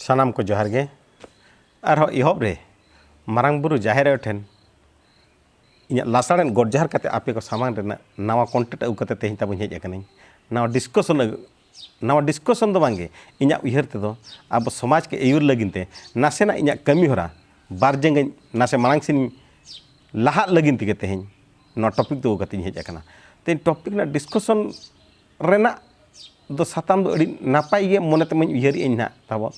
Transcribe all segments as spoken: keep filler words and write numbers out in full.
ᱥᱟᱱᱟᱢ ᱠᱚ ᱡᱚᱦᱟᱨ ᱜᱮ᱾ ᱟᱨᱦᱚᱸ ᱮᱦᱚᱵ ᱨᱮ ᱢᱟᱨᱟᱝ ᱵᱩᱨᱩ ᱡᱟᱦᱮᱨ ᱟᱭᱳ ᱴᱷᱮᱱ ᱤᱧᱟᱹᱜ ᱞᱟᱥᱟᱲᱦᱮᱫ ᱜᱚᱰ ᱡᱚᱦᱟᱨ ᱠᱟᱛᱮ ᱟᱯᱮ ᱠᱚ ᱥᱟᱢᱟᱝ ᱨᱮᱱᱟᱜ ᱱᱟᱣᱟ content ᱟᱹᱜᱩ ᱠᱟᱛᱮ ᱛᱮᱦᱮᱧ ᱛᱟᱵᱚᱱ ᱦᱮᱡ ᱟᱠᱟᱱᱟᱹᱧ᱾ ᱱᱟᱣᱟ discussion ᱟᱹᱜᱩ, ᱱᱟᱣᱟ discussion ᱫᱚ ᱵᱟᱝᱜᱮ, ᱤᱧᱟᱹᱜ ᱩᱭᱦᱟᱹᱨ ᱛᱮᱫᱚ ᱟᱵᱚ ᱥᱚᱢᱟᱡᱽ ᱠᱚ ᱟᱹᱭᱩᱨ ᱞᱟᱹᱜᱤᱫ ᱛᱮ ᱱᱟᱥᱮᱱᱟᱜ ᱤᱧᱟᱹᱜ ᱠᱟᱹᱢᱤ ᱦᱚᱨᱟ ᱵᱟᱨ ᱡᱟᱸᱜᱟᱧ ᱱᱟᱥᱮ ᱢᱟᱲᱟᱝ ᱥᱮᱱᱤᱧ ᱞᱟᱦᱟᱜ ᱞᱟᱹᱜᱤᱫ ᱛᱮᱜᱮ ᱛᱮᱦᱮᱧ ᱱᱚᱣᱟ topic ᱫᱚ ᱟᱹᱜᱩ ᱠᱟᱛᱮᱧ ᱦᱮᱡ ᱟᱠᱟᱱᱟ᱾ ᱛᱮᱦᱮᱧ topic ᱨᱮᱱᱟᱜ discussion ᱨᱮᱱᱟᱜ ᱫᱚ ᱥᱟᱛᱟᱢ ᱫᱚ ᱟᱹᱰᱤ ᱱᱟᱯᱟᱭ ᱜᱮ ᱢᱚᱱᱮ ᱛᱮᱢᱟᱧ ᱩᱭᱦᱟᱹᱨᱮᱜᱼᱟᱹᱧ ᱱᱟᱦᱟᱜ ᱛᱟᱵᱚ᱾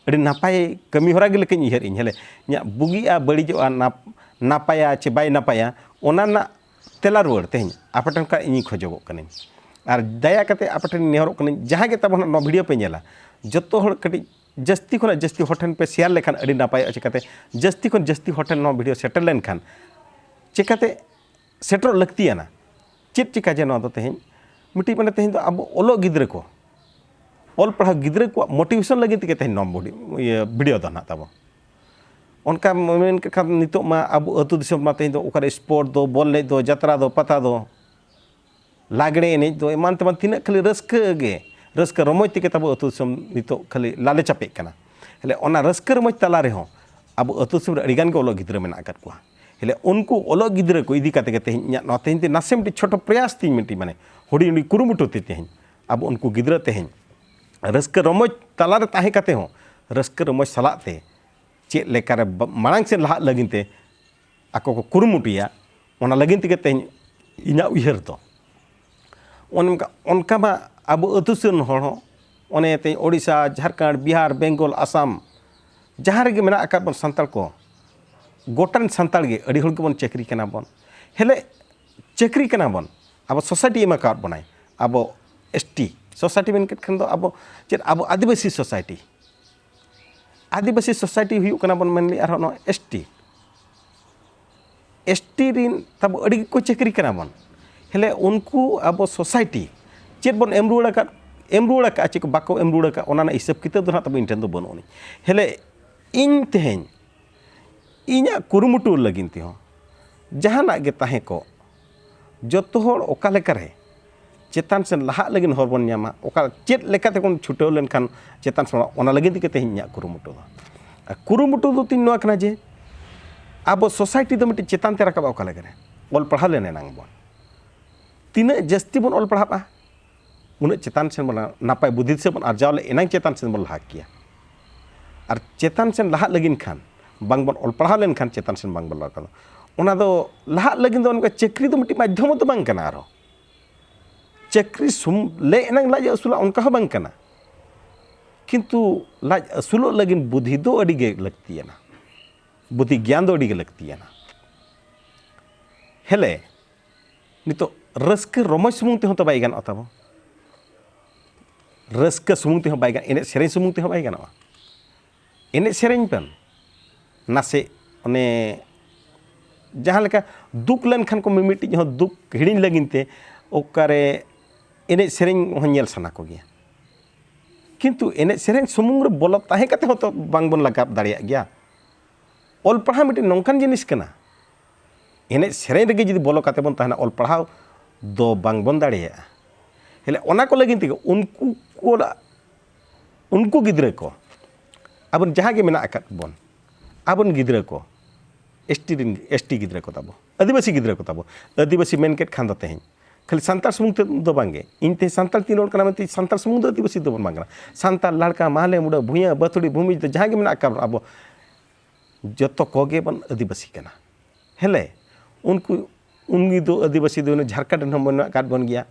ᱟᱹᱰᱤ ᱱᱟᱯᱟᱭ ᱠᱟᱹᱢᱤ ᱦᱚᱨᱟ ᱜᱮ ᱞᱮᱠᱟᱧ ᱩᱭᱦᱟᱹᱨᱮᱜᱼᱟᱹᱧ᱾ ᱦᱮᱞᱮ, ᱤᱧᱟᱹᱜ ᱵᱩᱜᱤᱜᱼᱟ ᱵᱟᱹᱲᱤᱡᱚᱜᱼᱟ, ᱱᱟᱯ-, ᱱᱟᱯᱟᱭᱟ ᱪᱮ ᱵᱟᱭ ᱱᱟᱯᱟᱭᱟ, ᱚᱱᱟ ᱨᱮᱱᱟᱜ ᱛᱮᱞᱟ ᱨᱩᱣᱟᱹᱲ ᱛᱮᱦᱮᱧ ᱟᱯᱮ ᱴᱷᱮᱱ ᱠᱷᱚᱱ ᱤᱧᱤᱧ ᱠᱷᱚᱡᱚᱜᱚᱜ ᱠᱟᱹᱱᱟᱹᱧ᱾ ᱟᱨ ᱫᱟᱭᱟ ᱠᱟᱛᱮ ᱟᱯᱮ ᱴᱷᱮᱱ ᱱᱮᱦᱚᱨᱚᱜ ᱠᱟᱹᱱᱟᱹᱧ, ᱡᱟᱦᱟᱸᱭ ᱜᱮ ᱛᱟᱵᱚᱱ ᱱᱚᱣᱟ video ᱯᱮ ᱧᱮᱞᱟ, ᱡᱚᱛᱚ ᱦᱚᱲ ᱠᱟᱹᱴᱤᱡ ᱡᱟᱹᱥᱛᱤ ᱠᱷᱚᱱᱟᱜ ᱡᱟᱹᱥᱛᱤ ᱦᱚᱲ ᱴᱷᱮᱱ ᱯᱮ share ᱞᱮᱠᱷᱟᱱ ᱟᱹᱰᱤ ᱱᱟᱯᱟᱭᱚᱜᱼᱟ᱾ ᱪᱤᱠᱟᱹᱛᱮ ᱡᱟᱹᱥᱛᱤ ᱠᱷᱚᱱ ᱡᱟᱹᱥᱛᱤ ᱦᱚᱲ ᱴᱷᱮᱱ ᱱᱚᱣᱟ video ᱥᱮᱴᱮᱨ ᱞᱮᱱᱠᱷᱟᱱ ᱪᱤᱠᱟᱹᱛᱮ ᱥᱮᱴᱮᱨᱚᱜ ᱞᱟᱹᱠᱛᱤᱭᱟᱱᱟ᱾ ᱪᱮᱫ ᱪᱤᱠᱟ ᱡᱮ ᱱᱚᱣᱟ ᱫᱚ ᱛᱮᱦᱮᱧ ᱢᱤᱫᱴᱤᱡ ᱢᱟᱱᱮ ᱛᱮᱦᱮᱧ ᱫᱚ ᱟᱵᱚ ᱚᱞᱚᱜ ᱜᱤᱫᱽᱨᱟᱹ ᱠᱚ, ᱚᱞ ᱯᱟᱲᱦᱟᱣ ᱜᱤᱫᱽᱨᱟᱹ ᱠᱚᱣᱟᱜ motivation ᱞᱟᱹᱜᱤᱫ ᱛᱮᱜᱮ ᱛᱮᱦᱮᱧ ᱱᱚᱣᱟ body-, ᱤᱭᱟᱹ video ᱫᱚ ᱱᱟᱦᱟᱜ ᱛᱟᱵᱚ᱾ ᱚᱱᱠᱟ ᱢᱮᱱ ᱠᱮᱫ ᱠᱷᱟᱱ ᱱᱤᱛᱚᱜ ᱢᱟ ᱟᱵᱚ ᱟᱹᱛᱩ ᱫᱤᱥᱚᱢ ᱢᱟ ᱛᱮᱦᱮᱧ ᱫᱚ ᱚᱠᱟᱨᱮ sport ᱫᱚ, ᱵᱚᱞ ᱮᱱᱮᱡ ᱫᱚ, ᱡᱟᱛᱨᱟ ᱫᱚ, ᱯᱟᱛᱟ ᱫᱚ, ᱞᱟᱜᱽᱲᱮ ᱮᱱᱮᱡ ᱫᱚ, ᱮᱢᱟᱱ ᱛᱮᱢᱟᱱ ᱛᱤᱱᱟᱹᱜ ᱠᱷᱟᱹᱞᱤ ᱨᱟᱹᱥᱠᱟᱹ ᱜᱮ, ᱨᱟᱹᱥᱠᱟᱹ ᱨᱚᱢᱚᱡᱽ ᱛᱮᱜᱮ ᱛᱟᱵᱚ ᱟᱹᱛᱩ ᱫᱤᱥᱚᱢ ᱱᱤᱛᱚᱜ ᱠᱷᱟᱹᱞᱤ ᱞᱟᱞᱮ ᱪᱟᱯᱮᱜ ᱠᱟᱱᱟ᱾ ᱦᱮᱞᱮ, ᱚᱱᱟ ᱨᱟᱹᱥᱠᱟᱹ ᱨᱚᱢᱚᱡᱽ ᱛᱟᱞᱟ ᱨᱮᱦᱚᱸ ᱟᱵᱚ ᱟᱹᱛᱩ ᱫᱤᱥᱚᱢ ᱨᱮ ᱟᱹᱰᱤ ᱜᱟᱱ ᱜᱮ ᱚᱞᱚᱜ ᱜᱤᱫᱽᱨᱟᱹ ᱢᱮᱱᱟᱜ ᱟᱠᱟᱫ ᱠᱚᱣᱟ᱾ ᱦᱮᱞᱮ, ᱩᱱᱠᱩ ᱚᱞᱚᱜ ᱜᱤᱫᱽᱨᱟᱹ ᱠᱚ ᱤᱫᱤ ᱠᱟᱛᱮ ᱜᱮ ᱛᱮᱦᱮᱧ ᱤᱧᱟᱹᱜ ᱱᱚᱣᱟ ᱛᱮᱦᱮᱧ ᱛᱮ ᱱᱟᱥᱮ ᱢᱤᱫᱴᱤᱡ ᱪᱷᱳᱴᱳ ᱯᱨᱚᱭᱟᱥ ᱛᱤᱧ ᱢᱤᱫᱴᱤᱡ ᱢᱟᱱᱮ ᱦᱩᱰᱤᱧ ᱦᱩᱰᱤᱧ ᱠᱩᱨᱩᱢᱩᱴᱩ ᱛᱮ ᱛᱮᱦᱮᱧ ᱟᱵᱚ ᱩᱱᱠᱩ ᱜᱤᱫᱽᱨᱟᱹ ᱛᱮᱦᱮᱧ ᱨᱟᱹᱥᱠᱟᱹ ᱨᱚᱢᱚᱡᱽ ᱛᱟᱞᱟ ᱨᱮ ᱛᱟᱦᱮᱸ ᱠᱟᱛᱮ ᱦᱚᱸ ᱨᱟᱹᱥᱠᱟᱹ ᱨᱚᱢᱚᱡᱽ ᱥᱟᱞᱟᱜ ᱛᱮ ᱪᱮᱫ ᱞᱮᱠᱟᱨᱮ ᱵᱟ-, ᱢᱟᱲᱟᱝ ᱥᱮᱫ ᱞᱟᱦᱟᱜ ᱞᱟᱹᱜᱤᱫ ᱛᱮ ᱟᱠᱚ ᱠᱚ ᱠᱩᱨᱩᱢᱩᱴᱩᱭᱟ, ᱚᱱᱟ ᱞᱟᱹᱜᱤᱫ ᱛᱮᱜᱮ ᱛᱮᱦᱮᱧ ᱤᱧᱟᱹᱜ ᱩᱭᱦᱟᱹᱨ ᱫᱚ᱾ ᱚᱱᱮ ᱚᱱᱠᱟ, ᱚᱱᱠᱟ ᱢᱟ ᱟᱵᱚ ᱟᱹᱛᱩ ᱥᱮᱱ ᱦᱚᱲ ᱦᱚᱸ, ᱚᱱᱮ ᱛᱮᱦᱮᱧ ᱳᱰᱤᱥᱟ, ᱡᱷᱟᱲᱠᱷᱚᱸᱰ, ᱵᱤᱦᱟᱨ, ᱵᱮᱝᱜᱚᱞ, ᱟᱥᱟᱢ, ᱡᱟᱦᱟᱸ ᱨᱮᱜᱮ ᱢᱮᱱᱟᱜ ᱟᱠᱟᱫ ᱵᱚᱱ ᱥᱟᱱᱛᱟᱲ ᱠᱚ, ᱜᱚᱴᱟ ᱨᱮᱱ ᱥᱟᱱᱛᱟᱲ ᱜᱮ ᱟᱹᱰᱤ ᱦᱚᱲ ᱜᱮᱵᱚᱱ ᱪᱟᱹᱠᱨᱤ ᱠᱟᱱᱟ ᱵᱚᱱ᱾ ᱦᱮᱞᱮ, ᱪᱟᱹᱠᱨᱤ ᱠᱟᱱᱟ ᱵᱚᱱ, ᱟᱵᱚ society ᱮᱢ ᱟᱠᱟᱣᱟᱫ ᱵᱚᱱᱟᱭ, ᱟᱵᱚ ST society ᱢᱮᱱ ᱠᱮᱫ ᱠᱷᱟᱱ ᱫᱚ ᱟᱵᱚ ᱪᱮᱫ, ᱟᱵᱚ ᱟᱹᱫᱤᱵᱟᱹᱥᱤ society, ᱟᱹᱫᱤᱵᱟᱹᱥᱤ society ᱦᱩᱭᱩᱜ ᱠᱟᱱᱟ ᱵᱚᱱ ᱢᱮᱱ ᱞᱮ ᱟᱨᱦᱚᱸ ᱱᱚᱣᱟ ST, ST ᱨᱤᱱ ᱛᱟᱵᱚ ᱟᱹᱰᱤ ᱜᱮᱠᱚ ᱪᱟᱹᱠᱨᱤ ᱠᱟᱱᱟ ᱵᱚᱱ᱾ ᱦᱮᱞᱮ, ᱩᱱᱠᱩ ᱟᱵᱚ society ᱪᱮᱫ ᱵᱚᱱ ᱮᱢ ᱨᱩᱣᱟᱹᱲ ᱟᱠᱟᱫ, ᱮᱢ ᱨᱩᱣᱟᱹᱲ ᱟᱠᱟᱫᱼᱟ ᱪᱮ ᱵᱟᱠᱚ ᱮᱢ ᱨᱩᱣᱟᱹᱲ ᱟᱠᱟᱫ, ᱚᱱᱟ ᱨᱮᱱᱟᱜ ᱦᱤᱥᱟᱹᱵ ᱠᱤᱛᱟᱹᱵ ᱫᱚ ᱱᱟᱦᱟᱜ ᱛᱟᱵᱚ ᱤᱧ ᱴᱷᱮᱱ ᱫᱚ ᱵᱟᱹᱱᱩᱜ ᱟᱹᱱᱤᱡ᱾ ᱦᱮᱞᱮ, ᱤᱧ ᱛᱮᱦᱮᱧ ᱤᱧᱟᱹᱜ ᱠᱩᱨᱩᱢᱩᱴᱩ ᱞᱟᱹᱜᱤᱫ ᱛᱮᱦᱚᱸ ᱡᱟᱦᱟᱱᱟᱜ ᱜᱮ ᱛᱟᱦᱮᱸ ᱠᱚᱜ, ᱡᱚᱛᱚ ᱦᱚᱲ ᱚᱠᱟ ᱞᱮᱠᱟᱨᱮ ᱪᱮᱛᱟᱱ ᱥᱮᱱ ᱞᱟᱦᱟᱜ ᱞᱟᱹᱜᱤᱫ ᱦᱚᱨ ᱵᱚᱱ ᱧᱟᱢᱟ, ᱚᱠᱟ ᱪᱮᱫ ᱞᱮᱠᱟᱛᱮ ᱵᱚᱱ ᱪᱷᱩᱴᱟᱹᱣ ᱞᱮᱱᱠᱷᱟᱱ ᱪᱮᱛᱟᱱ ᱥᱮᱱ, ᱚᱱᱟ ᱞᱟᱹᱜᱤᱫ ᱛᱮᱜᱮ ᱛᱮᱦᱮᱧ ᱤᱧᱟᱹᱜ ᱠᱩᱨᱩᱢᱩᱴᱩ ᱫᱚ᱾ ᱟᱨ ᱠᱩᱨᱩᱢᱩᱴᱩ ᱫᱚ ᱛᱤᱧ ᱱᱚᱣᱟ ᱠᱟᱱᱟ ᱡᱮ ᱟᱵᱚ society ᱫᱚ ᱢᱤᱫᱴᱤᱡ ᱪᱮᱛᱟᱱ ᱛᱮ ᱨᱟᱠᱟᱵᱼᱟ᱾ ᱚᱠᱟ ᱞᱮᱠᱟᱨᱮ? ᱚᱞ ᱯᱟᱲᱦᱟᱣ ᱞᱮᱱ ᱮᱱᱟᱝ ᱵᱚᱱ, ᱛᱤᱱᱟᱹᱜ ᱡᱟᱹᱥᱛᱤ ᱵᱚᱱ ᱚᱞ ᱯᱟᱲᱦᱟᱜᱼᱟ, ᱩᱱᱟᱹᱜ ᱪᱮᱛᱟᱱ ᱥᱮᱱ ᱵᱚᱱ, ᱱᱟᱯᱟᱭ ᱵᱩᱫᱷᱤ ᱫᱤᱥᱟᱹ ᱵᱚᱱ ᱟᱨᱡᱟᱣ ᱞᱮ ᱮᱱᱟᱝ ᱪᱮᱛᱟᱱ ᱥᱮᱱ ᱵᱚᱱ ᱞᱟᱦᱟ ᱠᱮᱭᱟ᱾ ᱟᱨ ᱪᱮᱛᱟᱱ ᱥᱮᱱ ᱞᱟᱦᱟᱜ ᱞᱟᱹᱜᱤᱫ ᱠᱷᱟᱱ, ᱵᱟᱝ ᱵᱚᱱ ᱚᱞ ᱯᱟᱲᱦᱟᱣ ᱞᱮᱱᱠᱷᱟᱱ ᱪᱮᱛᱟᱱ ᱥᱮᱱ ᱵᱟᱝ ᱵᱚᱱ ᱞᱟᱦᱟ ᱠᱚᱜᱼᱟ᱾ ᱚᱱᱟ ᱫᱚ ᱞᱟᱦᱟᱜ ᱞᱟᱹᱜᱤᱫ ᱫᱚ ᱚᱱᱠᱟ ᱪᱟᱹᱠᱨᱤ ᱫᱚ ᱢᱤᱫᱴᱤᱡ ᱢᱟᱫᱽᱫᱷᱚᱢ ᱫᱚ ᱵᱟᱝ ᱠᱟᱱᱟ᱾ ᱟᱨᱦᱚᱸ ᱪᱟᱹᱠᱨᱤ ᱥᱩᱢ ᱞᱮ ᱮᱱᱟᱝ ᱞᱟᱡ ᱟᱹᱥᱩᱞᱚᱜᱼᱟ, ᱚᱱᱠᱟ ᱦᱚᱸ ᱵᱟᱝ ᱠᱟᱱᱟ᱾ ᱠᱤᱱᱛᱩ ᱞᱟᱡ ᱟᱹᱥᱩᱞᱚᱜ ᱞᱟᱹᱜᱤᱫ ᱵᱩᱫᱷᱤ ᱫᱚ ᱟᱹᱰᱤ ᱜᱮ ᱞᱟᱹᱠᱛᱤᱭᱟᱱᱟ, ᱵᱩᱫᱷᱤ ᱜᱮᱭᱟᱱ ᱫᱚ ᱟᱹᱰᱤ ᱜᱮ ᱞᱟᱹᱠᱛᱤᱭᱟᱱᱟ᱾ ᱦᱮᱞᱮ, ᱱᱤᱛᱚᱜ ᱨᱟᱹᱥᱠᱟᱹ ᱨᱚᱢᱚᱡᱽ ᱥᱩᱢᱩᱝ ᱛᱮᱦᱚᱸ ᱛᱚ ᱵᱟᱭ ᱜᱟᱱᱚᱜᱼᱟ ᱛᱟᱵᱚ᱾ ᱨᱟᱹᱥᱠᱟᱹ ᱥᱩᱢᱩᱝ ᱛᱮᱦᱚᱸ ᱵᱟᱭ ᱜᱟᱱᱚᱜᱼᱟ, ᱮᱱᱮᱡ ᱥᱮᱨᱮᱧ ᱥᱩᱢᱩᱝ ᱛᱮᱦᱚᱸ ᱵᱟᱭ ᱜᱟᱱᱚᱜᱼᱟ᱾ ᱮᱱᱮᱡ ᱥᱮᱨᱮᱧ ᱵᱮᱱ ᱱᱟᱥᱮ, ᱚᱱᱮ ᱡᱟᱦᱟᱸ ᱞᱮᱠᱟ ᱫᱩᱠ ᱞᱮᱱᱠᱷᱟᱱ ᱠᱚ ᱢᱤᱢᱤᱫᱴᱤᱡ ᱦᱚᱸ ᱫᱩᱠ ᱦᱤᱲᱤᱧ ᱞᱟᱹᱜᱤᱫ ᱛᱮ ᱚᱠᱟᱨᱮ ᱮᱱᱮᱡ ᱥᱮᱨᱮᱧ ᱦᱚᱸ ᱧᱮᱞ ᱥᱟᱱᱟ ᱠᱚᱜᱮᱭᱟ᱾ ᱠᱤᱱᱛᱩ ᱮᱱᱮᱡ ᱥᱮᱨᱮᱧ ᱥᱩᱢᱩᱝ ᱨᱮ ᱵᱚᱞᱚ ᱛᱟᱦᱮᱸ ᱠᱟᱛᱮ ᱦᱚᱸ ᱛᱚ ᱵᱟᱝᱵᱚᱱ ᱞᱟᱜᱟᱣ ᱫᱟᱲᱮᱭᱟᱜ ᱜᱮᱭᱟ᱾ ᱚᱞ ᱯᱟᱲᱦᱟᱣ ᱢᱤᱫᱴᱤᱡ ᱱᱚᱝᱠᱟᱱ ᱡᱤᱱᱤᱥ ᱠᱟᱱᱟ, ᱮᱱᱮᱡ ᱥᱮᱨᱮᱧ ᱨᱮᱜᱮ ᱡᱩᱫᱤ ᱵᱚᱞᱚ ᱠᱟᱛᱮ ᱵᱚᱱ ᱛᱟᱦᱮᱱᱟ, ᱚᱞ ᱯᱟᱲᱦᱟᱣ ᱫᱚ ᱵᱟᱝᱵᱚᱱ ᱫᱟᱲᱮᱭᱟᱜᱼᱟ᱾ ᱦᱮᱞᱮ, ᱚᱱᱟ ᱠᱚ ᱞᱟᱹᱜᱤᱫ ᱛᱮᱜᱮ ᱩᱱᱠᱩ ᱠᱚ, ᱩᱱᱠᱩ ᱜᱤᱫᱽᱨᱟᱹ ᱠᱚ, ᱟᱵᱚ ᱡᱟᱦᱟᱸ ᱜᱮ ᱢᱮᱱᱟᱜ ᱟᱠᱟᱫ ᱵᱚᱱ, ᱟᱵᱚᱨᱮᱱ ᱜᱤᱫᱽᱨᱟᱹ ᱠᱚ, ST ᱨᱮᱱ, ST ᱜᱤᱫᱽᱨᱟᱹ ᱠᱚ ᱛᱟᱵᱚ, ᱟᱹᱫᱤᱵᱟᱹᱥᱤ ᱜᱤᱫᱽᱨᱟᱹ ᱠᱚ ᱛᱟᱵᱚ, ᱟᱹᱫᱤᱵᱟᱹᱥᱤ ᱢᱮᱱ ᱠᱮᱫ ᱠᱷᱟᱱ ᱫᱚ ᱛᱮᱦᱮᱧ ᱠᱷᱟᱹᱞᱤ ᱥᱟᱱᱛᱟᱲ ᱥᱩᱢᱩᱝ ᱛᱮ ᱫᱚ ᱵᱟᱝᱜᱮ, ᱤᱧ ᱛᱮᱦᱮᱧ ᱥᱟᱱᱛᱟᱲ ᱛᱤᱧ ᱨᱚᱲ ᱠᱟᱱᱟ ᱢᱮᱱᱛᱮ ᱥᱟᱱᱛᱟᱲ ᱥᱩᱢᱩᱝ ᱫᱚ ᱟᱹᱫᱤᱵᱟᱹᱥᱤ ᱫᱚᱵᱚᱱ ᱵᱟᱝ ᱠᱟᱱᱟ᱾ ᱥᱟᱱᱛᱟᱲ, ᱞᱟᱲᱠᱟ, ᱢᱟᱦᱞᱮ, ᱢᱩᱰᱟᱹ, ᱵᱷᱩᱭᱟᱹ, ᱵᱟᱹᱛᱷᱩᱲᱤ, ᱵᱷᱩᱢᱤᱡ ᱫᱚ ᱡᱟᱦᱟᱸ ᱜᱮ ᱢᱮᱱᱟᱜ ᱟᱠᱟᱫ ᱵᱚᱱ, ᱟᱵᱚ ᱡᱚᱛᱚ ᱠᱚᱜᱮ ᱵᱚᱱ ᱟᱹᱫᱤᱵᱟᱹᱥᱤ ᱠᱟᱱᱟ᱾ ᱦᱮᱞᱮ, ᱩᱱᱠᱩ, ᱩᱱᱤ ᱫᱚ ᱟᱹᱫᱤᱵᱟᱹᱥᱤ ᱫᱚ ᱡᱷᱟᱲᱠᱷᱚᱸᱰ ᱨᱮᱱ ᱦᱚᱸ ᱢᱮᱱᱟᱜ ᱟᱠᱟᱫ ᱵᱚᱱ ᱜᱮᱭᱟ,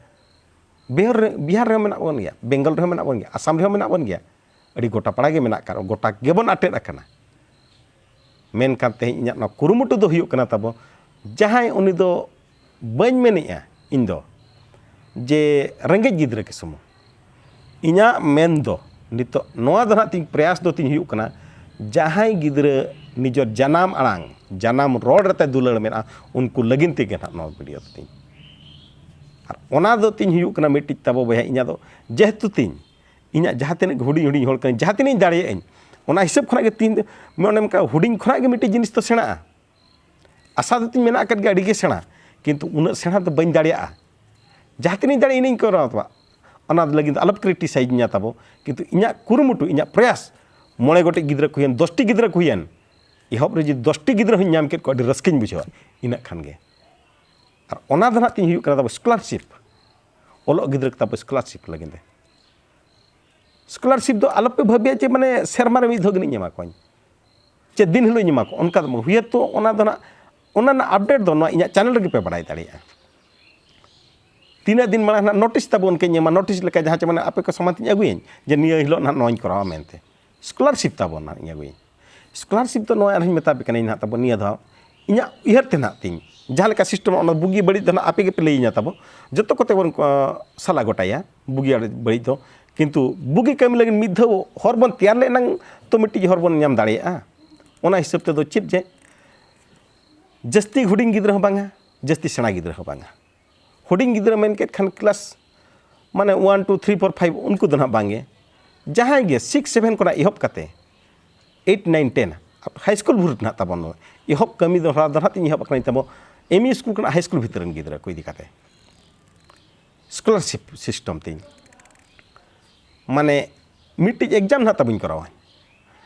ᱵᱤᱦᱟᱨ ᱨᱮ, ᱵᱤᱦᱟᱨ ᱨᱮᱦᱚᱸ ᱢᱮᱱᱟᱜ ᱵᱚᱱ ᱜᱮᱭᱟ, ᱵᱮᱝᱜᱚᱞ ᱨᱮᱦᱚᱸ ᱢᱮᱱᱟᱜ ᱵᱚᱱ ᱜᱮᱭᱟ, ᱟᱥᱟᱢ ᱨᱮᱦᱚᱸ ᱢᱮᱱᱟᱜ ᱵᱚᱱ ᱜᱮᱭᱟ, ᱟᱹᱰᱤ ᱜᱚᱴᱟ ᱯᱟᱲᱟ ᱜᱮ ᱢᱮᱱᱟᱜ ᱟᱠᱟᱫ, ᱜᱚᱴᱟ ᱜᱮᱵᱚᱱ ᱟᱴᱮᱫ ᱟᱠᱟᱱᱟ᱾ ᱢᱮᱱᱠᱷᱟᱱ ᱛᱮᱦᱮᱧ ᱤᱧᱟᱹᱜ ᱱᱚᱣᱟ ᱠᱩᱨᱩᱢᱩᱴᱩ ᱫᱚ ᱦᱩᱭᱩᱜ ᱠᱟᱱᱟ ᱛᱟᱵᱚ, ᱡᱟᱦᱟᱸᱭ ᱩᱱᱤ ᱫᱚ ᱵᱟᱹᱧ ᱢᱮᱱᱮᱫᱼᱟ ᱤᱧ ᱫᱚ ᱡᱮ ᱨᱮᱸᱜᱮᱡ ᱜᱤᱫᱽᱨᱟᱹ ᱠᱚ ᱥᱩᱢᱩᱝ᱾ ᱤᱧᱟᱹᱜ ᱢᱮᱱ ᱫᱚ ᱱᱤᱛᱚᱜ ᱱᱚᱣᱟ ᱫᱚ ᱱᱟᱦᱟᱜ ᱛᱤᱧ ᱯᱨᱚᱭᱟᱥ ᱫᱚ ᱛᱤᱧ ᱦᱩᱭᱩᱜ ᱠᱟᱱᱟ, ᱡᱟᱦᱟᱸᱭ ᱜᱤᱫᱽᱨᱟᱹ ᱱᱤᱡᱮᱨ ᱡᱟᱱᱟᱢ ᱟᱲᱟᱝ, ᱡᱟᱱᱟᱢ ᱨᱚᱲ ᱨᱮᱛᱟᱭ ᱫᱩᱞᱟᱹᱲ ᱢᱮᱱᱟᱜᱼᱟ, ᱩᱱᱠᱩ ᱞᱟᱹᱜᱤᱫ ᱛᱮᱜᱮ ᱱᱟᱦᱟᱜ ᱱᱚᱣᱟ ᱵᱷᱤᱰᱤᱭᱳ ᱫᱚ ᱛᱤᱧ᱾ ᱟᱨ ᱚᱱᱟ ᱫᱚ ᱛᱤᱧ ᱦᱩᱭᱩᱜ ᱠᱟᱱᱟ ᱢᱤᱫᱴᱤᱡ ᱛᱟᱵᱚ ᱵᱚᱭᱦᱟ, ᱤᱧᱟᱹᱜ ᱫᱚ ᱡᱮᱦᱮᱛᱩ ᱛᱤᱧ, ᱤᱧᱟᱹᱜ ᱡᱟᱦᱟᱸ ᱛᱤᱱᱟᱹᱜ ᱦᱩᱰᱤᱧ ᱦᱩᱰᱤᱧ ᱦᱚᱲ ᱠᱟᱹᱱᱟᱹᱧ, ᱡᱟᱦᱟᱸ ᱛᱤᱱᱟᱹᱜ ᱤᱧ ᱫᱟᱲᱮᱭᱟᱜ ᱟᱹᱧ, ᱚᱱᱟ ᱦᱤᱥᱟᱹᱵ ᱠᱷᱚᱱᱟᱜ ᱜᱮ ᱛᱤᱧ ᱫᱚ, ᱚᱱᱮ ᱚᱱᱠᱟ ᱦᱩᱰᱤᱧ ᱠᱷᱚᱱᱟᱜ ᱜᱮ ᱢᱤᱫᱴᱤᱡ ᱡᱤᱱᱤᱥ ᱫᱚ ᱥᱮᱬᱟᱜᱼᱟ᱾ ᱟᱥᱟ ᱫᱚ ᱛᱤᱧ ᱢᱮᱱᱟᱜ ᱟᱠᱟᱫ ᱜᱮᱭᱟ ᱟᱹᱰᱤ ᱜᱮ ᱥᱮᱬᱟ, ᱠᱤᱱᱛᱩ ᱩᱱᱟᱹᱜ ᱥᱮᱬᱟ ᱫᱚ ᱵᱟᱹᱧ ᱫᱟᱲᱮᱭᱟᱜᱼᱟ᱾ ᱡᱟᱦᱟᱸ ᱛᱤᱱᱟᱹᱜ ᱫᱟᱲᱮᱭᱟᱜ ᱤᱱᱟᱹᱧ ᱠᱚᱨᱟᱣ ᱛᱟᱵᱚᱱᱟ᱾ ᱚᱱᱟ ᱞᱟᱹᱜᱤᱫ ᱫᱚ ᱟᱞᱚᱯᱮ ᱠᱨᱤᱴᱤᱥᱟᱭᱤᱡᱽ ᱧᱟ ᱛᱟᱵᱚ, ᱠᱤᱱᱛᱩ ᱤᱧᱟᱹᱜ ᱠᱩᱨᱩᱢᱩᱴᱩ, ᱤᱧᱟᱹᱜ ᱯᱨᱚᱭᱟᱥ, ᱢᱚᱬᱮ ᱜᱚᱴᱮᱡ ᱜᱤᱫᱽᱨᱟᱹ ᱠᱚ ᱦᱩᱭᱮᱱ, ᱫᱚᱥᱴᱤ ᱜᱤᱫᱽᱨᱟᱹ ᱠᱚ ᱦᱩᱭᱮᱱ, ᱮᱦᱚᱵ ᱨᱮ ᱡᱩᱫᱤ ᱫᱚᱥᱴᱤ ᱜᱤᱫᱽᱨᱟᱹ ᱦᱚᱸᱧ ᱧᱟᱢ ᱠᱮᱫ ᱠᱚᱣᱟ, ᱟᱹᱰᱤ ᱨᱟᱹᱥᱠᱟᱹᱧ ᱵᱩᱡᱷᱟᱹᱣᱟ᱾ ᱤᱱᱟᱹᱜ ᱠᱷᱟᱱ ᱜᱮ᱾ ᱟᱨ ᱚᱱᱟ ᱫᱚ ᱱᱟᱦᱟᱜ ᱛᱤᱧ ᱦᱩᱭᱩᱜ ᱠᱟᱱᱟ ᱛᱟᱵᱚ ᱥᱠᱚᱞᱟᱨᱥᱤᱯ, ᱚᱞᱚᱜ ᱜᱤᱫᱽᱨᱟᱹ ᱠᱚ ᱛᱟᱵᱚ ᱥᱠᱚᱞᱟᱨᱥᱤᱯ ᱞᱟᱹᱜᱤᱫ ᱛᱮ᱾ ᱥᱠᱚᱞᱟᱨᱥᱤᱯ ᱫᱚ ᱟᱞᱚᱯᱮ ᱵᱷᱟᱹᱵᱤᱭᱟ ᱡᱮ ᱢᱟᱱᱮ ᱥᱮᱨᱢᱟ ᱨᱮ ᱢᱤᱫ ᱫᱷᱟᱣ ᱜᱮᱞᱤᱧ ᱮᱢᱟ ᱠᱚᱣᱟᱧ, ᱪᱮ ᱫᱤᱱ ᱦᱤᱞᱳᱜ ᱤᱧ ᱮᱢᱟ ᱠᱚᱣᱟ, ᱚᱱᱠᱟ ᱫᱚ ᱵᱟᱝ᱾ ᱦᱩᱭᱛᱳ ᱚᱱᱟ ᱫᱚ ᱱᱟᱜ, ᱚᱱᱟ ᱨᱮᱱᱟᱜ ᱟᱯᱰᱮᱴ ᱫᱚ ᱱᱚᱣᱟ ᱤᱧᱟᱹᱜ ᱪᱮᱱᱮᱞ ᱨᱮᱜᱮ ᱯᱮ ᱵᱟᱲᱟᱭ ᱫᱟᱲᱮᱭᱟᱜᱼᱟ᱾ ᱛᱤᱱᱟᱹᱜ ᱫᱤᱱ ᱢᱟᱲᱟᱝ ᱱᱟᱜ ᱱᱳᱴᱤᱥ ᱛᱟᱵᱚᱱ ᱠᱟᱹᱧ ᱮᱢᱟ, ᱱᱳᱴᱤᱥ ᱞᱮᱠᱟ ᱡᱟᱦᱟᱸ ᱪᱮ ᱢᱟᱱᱮ ᱟᱯᱮ ᱠᱚ ᱥᱟᱢᱟᱝ ᱛᱤᱧ ᱟᱹᱜᱩᱭᱟᱹᱧ ᱡᱮ ᱱᱤᱭᱟᱹ ᱦᱤᱞᱳᱜ ᱱᱟᱜ ᱱᱚᱣᱟᱧ ᱠᱚᱨᱟᱣᱟ ᱢᱮᱱᱛᱮ᱾ ᱥᱠᱚᱞᱟᱨᱥᱤᱯ ᱛᱟᱵᱚᱱ ᱱᱟᱜ ᱤᱧ ᱟᱹᱜᱩᱭᱟᱹᱧ᱾ ᱥᱠᱚᱞᱟᱨᱥᱤᱯ ᱫᱚ ᱱᱚᱣᱟ ᱟᱨᱦᱚᱸᱧ ᱢᱮᱛᱟ ᱯᱮ ᱠᱟᱹᱱᱟᱹᱧ ᱱᱟᱜ ᱛᱟᱵᱚᱱ ᱱᱤᱭᱟᱹ ᱫᱷᱟᱣ ᱤᱧᱟᱹᱜ ᱩᱭᱦᱟᱹᱨ ᱛᱮ ᱱᱟᱜ ᱛᱤᱧ ᱡᱟᱦᱟᱸ ᱞᱮᱠᱟ ᱥᱤᱥᱴᱮᱢ, ᱚᱱᱟ ᱵᱩᱜᱤ ᱵᱟᱹᱲᱤᱡ ᱫᱚ ᱱᱟᱜ ᱟᱯᱮ ᱜᱮᱯᱮ ᱞᱟᱹᱭᱟᱹᱧᱟ ᱛᱟᱵᱚ᱾ ᱡᱚᱛᱚ ᱠᱚᱛᱮ ᱵᱚᱱ, ᱟᱸ, ᱥᱟᱞᱟ ᱜᱚᱴᱟᱭᱟ ᱵᱩᱜᱤ ᱟᱨ ᱵᱟᱹᱲᱤᱡ ᱫᱚ᱾ ᱠᱤᱱᱛᱩ ᱵᱩᱜᱤ ᱠᱟᱹᱢᱤ ᱞᱟᱹᱜᱤᱫ ᱢᱤᱫ ᱫᱷᱟᱣ ᱦᱚᱨ ᱵᱚᱱ ᱛᱮᱭᱟᱨ ᱞᱮ ᱮᱱᱟᱝ ᱛᱚ ᱢᱤᱫᱴᱤᱡ ᱦᱚᱨ ᱵᱚᱱ ᱧᱟᱢ ᱫᱟᱲᱮᱭᱟᱜᱼᱟ᱾ ᱚᱱᱟ ᱦᱤᱥᱟᱹᱵ ᱛᱮᱫᱚ ᱪᱮᱫ ᱡᱮ ᱡᱟᱹᱥᱛᱤ ᱦᱩᱰᱤᱧ ᱜᱤᱫᱽᱨᱟᱹ ᱦᱚᱸ ᱵᱟᱝᱟ, ᱡᱟᱹᱥᱛᱤ ᱥᱮᱬᱟ ᱜᱤᱫᱽᱨᱟᱹ ᱦᱚᱸ ᱵᱟᱝᱟ᱾ ᱦᱩᱰᱤᱧ ᱜᱤᱫᱽᱨᱟᱹ ᱢᱮᱱ ᱠᱮᱫ ᱠᱷᱟᱱ ᱠᱞᱟᱥ ᱢᱟᱱᱮ one, two, three, four, five, ᱩᱱᱠᱩ ᱫᱚ ᱱᱟᱦᱟᱜ ᱵᱟᱝᱜᱮ᱾ ᱡᱟᱦᱟᱸᱭ ᱜᱮ ᱥᱤᱠᱥ, ᱥᱮᱵᱷᱮᱱ ᱠᱷᱚᱱᱟᱜ ᱮᱦᱚᱵ ᱠᱟᱛᱮ ᱮᱭᱤᱴ, ᱱᱟᱭᱤᱱ, ᱴᱮᱱ, ᱦᱟᱭ ᱥᱠᱩᱞ ᱵᱷᱳᱨ ᱱᱟᱦᱟᱜ ᱛᱟᱵᱚᱱ ᱮᱦᱚᱵ ᱠᱟᱹᱢᱤ ᱫᱚ ᱦᱚᱨᱟ ᱫᱚ ᱱᱟᱦᱟᱜ ᱛᱤᱧ ᱮᱦᱚᱵ ᱟᱠᱟᱱᱟ ᱛᱟᱵᱚ ᱮᱢ ᱤ ᱥᱠᱩᱞ ᱠᱷᱚᱱᱟᱜ ᱦᱟᱭ ᱥᱠᱩᱞ ᱵᱷᱤᱛᱨᱤ ᱨᱮᱱ ᱜᱤᱫᱽᱨᱟᱹ ᱠᱚ ᱤᱫᱤ ᱠᱟᱛᱮ᱾ ᱥᱠᱚᱞᱟᱨᱥᱤᱯ ᱥᱤᱥᱴᱮᱢ ᱛᱤᱧ ᱢᱟᱱᱮ ᱢᱤᱫᱴᱤᱡ ᱮᱠᱡᱟᱢ ᱱᱟᱦᱟᱜ ᱛᱟᱵᱚᱧ ᱠᱚᱨᱟᱣᱟ᱾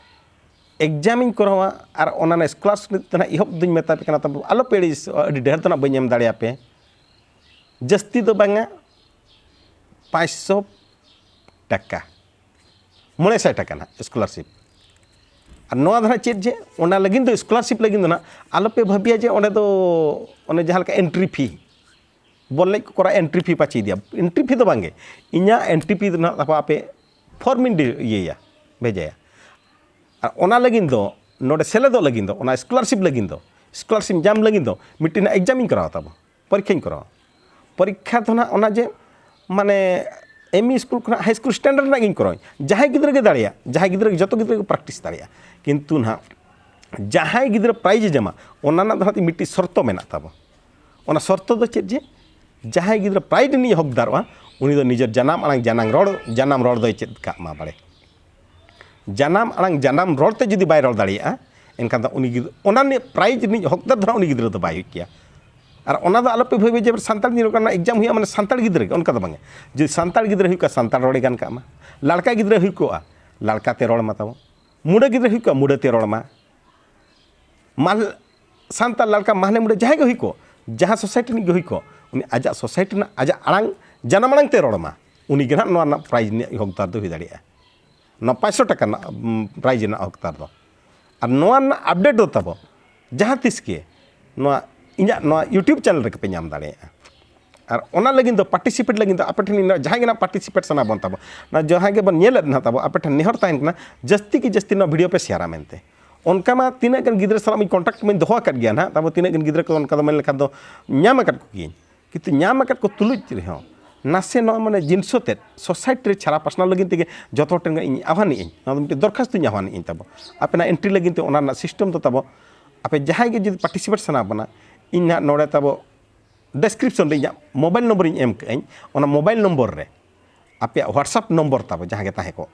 ᱮᱠᱡᱟᱢᱤᱧ ᱠᱚᱨᱟᱣᱟ ᱟᱨ ᱚᱱᱟ ᱨᱮᱱᱟᱜ ᱥᱠᱚᱞᱟᱨᱥᱤᱯ ᱫᱚ ᱱᱟᱦᱟᱜ ᱮᱦᱚᱵ ᱫᱚᱧ ᱢᱮᱛᱟ ᱯᱮ ᱠᱟᱱᱟ, ᱛᱟᱵᱚ ᱟᱞᱚ ᱯᱮ ᱟᱹᱲᱤᱥᱚᱜᱼᱟ, ᱟᱹᱰᱤ ᱰᱷᱮᱨ ᱫᱚ ᱱᱟᱦᱟᱜ ᱵᱟᱹᱧ ᱮᱢ ᱫᱟᱲᱮᱭᱟᱯᱮ᱾ ᱡᱟᱹᱥᱛᱤ ᱫᱚ ᱵᱟᱝᱟ, ᱯᱟᱸᱪᱥᱚ ᱴᱟᱠᱟ, ᱢᱚᱬᱮ ᱥᱟᱭ ᱴᱟᱠᱟ ᱱᱟᱦᱟᱜ ᱥᱠᱚᱞᱟᱨᱥᱤᱯ᱾ ᱟᱨ ᱱᱚᱣᱟ ᱫᱚ ᱱᱟᱦᱟᱜ ᱪᱮᱫ ᱡᱮ ᱚᱱᱟ ᱞᱟᱹᱜᱤᱫ ᱫᱚ, ᱥᱠᱚᱞᱟᱨᱥᱤᱯ ᱞᱟᱹᱜᱤᱫ ᱫᱚ ᱱᱟᱦᱟᱜ ᱟᱞᱚ ᱯᱮ ᱵᱷᱟᱹᱵᱤᱭᱟ ᱡᱮ ᱚᱸᱰᱮ ᱫᱚ ᱚᱱᱮ ᱡᱟᱦᱟᱸ ᱞᱮᱠᱟ ᱮᱱᱴᱨᱤ ᱯᱷᱤ, ᱵᱚᱞ ᱮᱱᱮᱡ ᱠᱚ ᱠᱚᱨᱟᱣᱟ, ᱮᱱᱴᱨᱤ ᱯᱷᱤ ᱯᱟᱪᱮ ᱤᱫᱤᱭᱟ᱾ ᱮᱱᱴᱨᱤ ᱯᱷᱤ ᱫᱚ ᱵᱟᱝᱜᱮ, ᱤᱧᱟᱹᱜ ᱮᱱᱴᱨᱤ ᱯᱷᱤ ᱫᱚ ᱱᱟᱦᱟᱜ ᱛᱟᱯᱟ ᱟᱯᱮ ᱯᱷᱚᱨᱢᱤᱧ ᱰᱤ-, ᱤᱭᱟᱹᱭᱟ, ᱵᱷᱮᱡᱟᱭᱟ᱾ ᱟᱨ ᱚᱱᱟ ᱞᱟᱹᱜᱤᱫ ᱫᱚ, ᱱᱚᱰᱮ ᱥᱮᱞᱮᱫᱚᱜ ᱞᱟᱹᱜᱤᱫ ᱫᱚ, ᱚᱱᱟ ᱥᱠᱚᱞᱟᱨᱥᱤᱯ ᱞᱟᱹᱜᱤᱫ ᱫᱚ, ᱥᱠᱚᱞᱟᱨᱥᱤᱯ ᱧᱟᱢ ᱞᱟᱹᱜᱤᱫ ᱫᱚ ᱢᱤᱫᱴᱮᱱ ᱮᱠᱡᱟᱢᱤᱧ ᱠᱚᱨᱟᱣ ᱛᱟᱵᱚ, ᱯᱚᱨᱤᱠᱠᱷᱟᱧ ᱠᱚᱨᱟᱣᱟ᱾ ᱯᱚᱨᱤᱠᱠᱷᱟ ᱫᱚ ᱱᱟᱦᱟᱜ ᱚᱱᱟ ᱡᱮ ᱢᱟᱱᱮ ᱮᱢ ᱤ ᱥᱠᱩᱞ ᱠᱷᱚᱱᱟᱜ ᱦᱟᱭ ᱥᱠᱩᱞ ᱥᱴᱮᱱᱰᱟᱨᱰ ᱨᱮᱱᱟᱜ ᱜᱤᱧ ᱠᱚᱨᱟᱣᱟᱹᱧ᱾ ᱡᱟᱦᱟᱸᱭ ᱜᱤᱫᱽᱨᱟᱹ ᱜᱮ ᱫᱟᱲᱮᱭᱟᱜ, ᱡᱟᱦᱟᱸᱭ ᱜᱤᱫᱽᱨᱟᱹ ᱜᱮ, ᱡᱚᱛᱚ ᱜᱤᱫᱽᱨᱟᱹ ᱜᱮ ᱯᱨᱮᱠᱴᱤᱥ ᱫᱟᱲᱮᱭᱟᱜᱼᱟ᱾ ᱠᱤᱱᱛᱩ ᱱᱟᱦᱟᱜ ᱡᱟᱦᱟᱸᱭ ᱜᱤᱫᱽᱨᱟᱹ ᱯᱨᱟᱭᱤᱡᱽ ᱮ ᱧᱟᱢᱟ, ᱚᱱᱟ ᱨᱮᱱᱟᱜ ᱫᱚ ᱱᱟᱦᱟᱜ ᱢᱤᱫᱴᱤᱡ ᱥᱚᱨᱛᱚ ᱢᱮᱱᱟᱜ ᱛᱟᱵᱚ᱾ ᱚᱱᱟ ᱥᱚᱨᱛᱚ ᱫᱚ ᱪᱮᱫ ᱡᱮ ᱡᱟᱦᱟᱸᱭ ᱜᱤᱫᱽᱨᱟᱹ ᱯᱨᱟᱭᱤᱡᱽ ᱨᱤᱱᱤᱡ ᱦᱚᱠᱫᱟᱨᱚᱜᱼᱟ, ᱩᱱᱤ ᱫᱚ ᱱᱤᱡᱮᱨ ᱡᱟᱱᱟᱢ ᱟᱲᱟᱝ, ᱡᱟᱱᱟᱢ ᱨᱚᱲ, ᱡᱟᱱᱟᱢ ᱨᱚᱲ ᱫᱚᱭ ᱪᱮᱫ ᱠᱟᱜ ᱢᱟ ᱵᱟᱲᱮ᱾ ᱡᱟᱱᱟᱢ ᱟᱲᱟᱝ, ᱡᱟᱱᱟᱢ ᱨᱚᱲ ᱛᱮ ᱡᱩᱫᱤ ᱵᱟᱭ ᱨᱚᱲ ᱫᱟᱲᱮᱭᱟᱜᱼᱟ, ᱮᱱᱠᱷᱟᱱ ᱫᱚ ᱩᱱᱤ ᱜᱤᱫᱽᱨᱟᱹ, ᱚᱱᱟ ᱨᱤᱱᱤᱡ ᱯᱨᱟᱭᱤᱡᱽ ᱨᱤᱱᱤᱡ ᱦᱚᱠᱫᱟᱨ ᱫᱚ ᱱᱟᱦᱟᱜ ᱩᱱᱤ ᱜᱤᱫᱽᱨᱟᱹ ᱫᱚ ᱵᱟᱭ ᱦᱩᱭᱩᱜ ᱜᱮᱭᱟ᱾ ᱟᱨ ᱚᱱᱟ ᱫᱚ ᱟᱞᱚᱯᱮ ᱵᱷᱟᱹᱵᱤᱭᱟ ᱡᱮ ᱥᱟᱱᱛᱟᱲ ᱧᱮᱞᱚᱜ ᱠᱟᱱᱟ ᱮᱠᱡᱟᱢ ᱦᱩᱭᱩᱜᱼᱟ ᱢᱟᱱᱮ ᱥᱟᱱᱛᱟᱲ ᱜᱤᱫᱽᱨᱟᱹ ᱜᱮ, ᱚᱱᱠᱟ ᱫᱚ ᱵᱟᱝᱟ᱾ ᱡᱩᱫᱤ ᱥᱟᱱᱛᱟᱲ ᱜᱤᱫᱽᱨᱟᱹ ᱦᱩᱭ ᱠᱚᱜᱼᱟ, ᱥᱟᱱᱛᱟᱲ ᱨᱚᱲᱮ ᱜᱟᱱ ᱠᱟᱜ ᱢᱟ᱾ ᱞᱟᱲᱠᱟ ᱜᱤᱫᱽᱨᱟᱹ ᱦᱩᱭ ᱠᱚᱜᱼᱟ, ᱞᱟᱲᱠᱟ ᱛᱮ ᱨᱚᱲ ᱢᱟ ᱛᱟᱵᱚ᱾ ᱢᱩᱰᱟᱹ ᱜᱤᱫᱽᱨᱟᱹ ᱦᱩᱭ ᱠᱚᱜᱼᱟ, ᱢᱩᱰᱟᱹ ᱛᱮ ᱨᱚᱲ ᱢᱟ᱾ ᱢᱟᱞ-, ᱥᱟᱱᱛᱟᱲ ᱞᱟᱲᱠᱟ ᱢᱟᱦᱞᱮ ᱢᱩᱰᱟᱹ ᱡᱟᱦᱟᱸᱭ ᱜᱮ ᱦᱩᱭ ᱠᱚᱜ, ᱡᱟᱦᱟᱸ ᱥᱳᱥᱟᱭᱴᱤ ᱨᱤᱱᱤᱡ ᱜᱮ ᱦᱩᱭ ᱠᱚᱜ, ᱩᱱᱤ ᱟᱡᱟᱜ ᱥᱳᱥᱟᱭᱴᱤ ᱨᱮᱱᱟᱜ ᱟᱡᱟᱜ ᱟᱲᱟᱝ, ᱡᱟᱱᱟᱢ ᱟᱲᱟᱝ ᱛᱮ ᱨᱚᱲ ᱢᱟ, ᱩᱱᱤ ᱜᱮ ᱱᱟᱦᱟᱜ ᱱᱚᱣᱟ ᱨᱮᱱᱟᱜ ᱯᱨᱟᱭᱤᱡᱽ ᱨᱤᱱᱤᱡ ᱦᱚᱠᱫᱟᱨ ᱫᱚ ᱦᱩᱭ ᱫᱟᱲᱮᱭᱟᱜᱼᱟ᱾ ᱱᱚᱣᱟ ᱯᱟᱸᱪᱥᱚ ᱴᱟᱠᱟ ᱨᱮᱱᱟᱜ, ᱩᱢ, ᱯᱨᱟᱭᱤᱡᱽ ᱨᱮᱱᱟᱜ ᱦᱚᱠᱫᱟᱨ ᱫᱚ᱾ ᱟᱨ ᱱᱚᱣᱟ ᱨᱮᱱᱟᱜ ᱟᱯᱰᱮᱴ ᱫᱚ ᱛᱟᱵᱚ ᱡᱟᱦᱟᱸ ᱛᱤᱥ ᱜᱮ ᱱᱚᱣᱟ ᱤᱧᱟᱹᱜ ᱱᱚᱣᱟ YouTube ᱪᱮᱱᱮᱞ ᱨᱮᱜᱮ ᱯᱮ ᱧᱟᱢ ᱫᱟᱲᱮᱭᱟᱜᱼᱟ᱾ ᱟᱨ ᱚᱱᱟ ᱞᱟᱹᱜᱤᱫ ᱫᱚ ᱯᱟᱨᱴᱤᱥᱤᱯᱮᱴ ᱞᱟᱹᱜᱤᱫ ᱫᱚ ᱟᱯᱮ ᱴᱷᱮᱱ ᱤᱧ ᱡᱟᱦᱟᱸᱭ ᱜᱮ ᱱᱟᱜ ᱯᱟᱨᱴᱤᱥᱤᱯᱮᱴ ᱥᱟᱱᱟ ᱵᱚᱱ ᱛᱟᱵᱚ, ᱚᱱᱟ ᱡᱟᱦᱟᱸᱭ ᱜᱮᱵᱚᱱ ᱧᱮᱞᱮᱫ ᱱᱟᱜ ᱛᱟᱵᱚ, ᱟᱯᱮ ᱴᱷᱮᱱ ᱱᱮᱦᱚᱨ ᱛᱟᱦᱮᱱ ᱠᱟᱱᱟ, ᱡᱟᱹᱥᱛᱤ ᱠᱤ ᱡᱟᱹᱥᱛᱤ ᱱᱚᱣᱟ ᱵᱷᱤᱰᱤᱭᱳ ᱯᱮ ᱥᱮᱭᱟᱨᱟ ᱢᱮᱱᱛᱮ᱾ ᱚᱱᱠᱟ ᱢᱟ ᱛᱤᱱᱟᱹᱜ ᱜᱟᱱ ᱜᱤᱫᱽᱨᱟᱹ ᱥᱟᱞᱟᱜ ᱤᱧ ᱠᱚᱱᱴᱟᱠᱴ ᱢᱟᱧ ᱫᱚᱦᱚ ᱟᱠᱟᱫ ᱜᱮᱭᱟ ᱱᱟᱜ ᱛᱟᱵᱚ, ᱛᱤᱱᱟᱹᱜ ᱜᱟᱱ ᱜᱤᱫᱽᱨᱟᱹ ᱠᱚ ᱚᱱᱠᱟ ᱫᱚ ᱢᱮᱱ ᱞᱮᱠᱷᱟᱱ ᱫᱚ ᱧᱟᱢ ᱟᱠᱟᱫ ᱠᱚᱜᱮᱭᱟᱹᱧ᱾ ᱠᱤᱱᱛᱩ ᱧᱟᱢ ᱟᱠᱟᱫ ᱠᱚ ᱛᱩᱞᱩᱡ ᱨᱮᱦᱚᱸ ᱱᱟᱥᱮ ᱱᱚᱣᱟ ᱢᱟᱱᱮ ᱡᱤᱱᱤᱥ ᱟᱛᱮᱫ ᱥᱳᱥᱟᱭᱴᱤ ᱨᱮ ᱪᱷᱟᱨᱟ ᱯᱟᱥᱱᱟᱣ ᱞᱟᱹᱜᱤᱫ ᱛᱮᱜᱮ ᱡᱚᱛᱚ ᱦᱚᱲ ᱴᱷᱮᱱ ᱤᱧ ᱟᱦᱣᱟᱱᱮᱜ ᱟᱹᱧ, ᱱᱚᱣᱟ ᱫᱚ ᱢᱤᱫᱴᱮᱱ ᱫᱚᱨᱠᱷᱟᱥᱛᱩᱧ ᱟᱦᱣᱟᱱᱮᱜ ᱟᱹᱧ ᱛᱟᱵᱚ᱾ ᱟᱯᱮᱱᱟᱜ ᱮᱱᱴᱨᱤ ᱞᱟᱹᱜᱤᱫ ᱛᱮ ᱚᱱᱟ ᱨᱮᱱᱟᱜ ᱥᱤᱥᱴᱮᱢ ᱫᱚ ᱛᱟᱵᱚ, ᱟᱯᱮ ᱡᱟᱦᱟᱸᱭ ᱜᱮ ᱡᱩᱫᱤ ᱯᱟᱨᱴᱤᱥᱤᱯᱮᱴ ᱥᱟᱱᱟ ᱵᱚᱱᱟ, ᱤᱧ ᱱᱟᱦᱟᱜ ᱱᱚᱰᱮ ᱛᱟᱵᱚ ᱰᱮᱥᱠᱨᱤᱯᱥᱚᱱ ᱨᱮ ᱤᱧᱟᱹᱜ ᱢᱳᱵᱟᱭᱤᱞ ᱱᱚᱢᱵᱚᱨᱤᱧ ᱮᱢ ᱠᱟᱜᱼᱟᱹᱧ, ᱚᱱᱟ ᱢᱳᱵᱟᱭᱤᱞ ᱱᱚᱢᱵᱚᱨ ᱨᱮ ᱟᱯᱮᱭᱟᱜ WhatsApp ᱱᱚᱢᱵᱚᱨ ᱛᱟᱵᱚ ᱡᱟᱦᱟᱸ ᱜᱮ ᱛᱟᱦᱮᱸ ᱠᱚᱜ,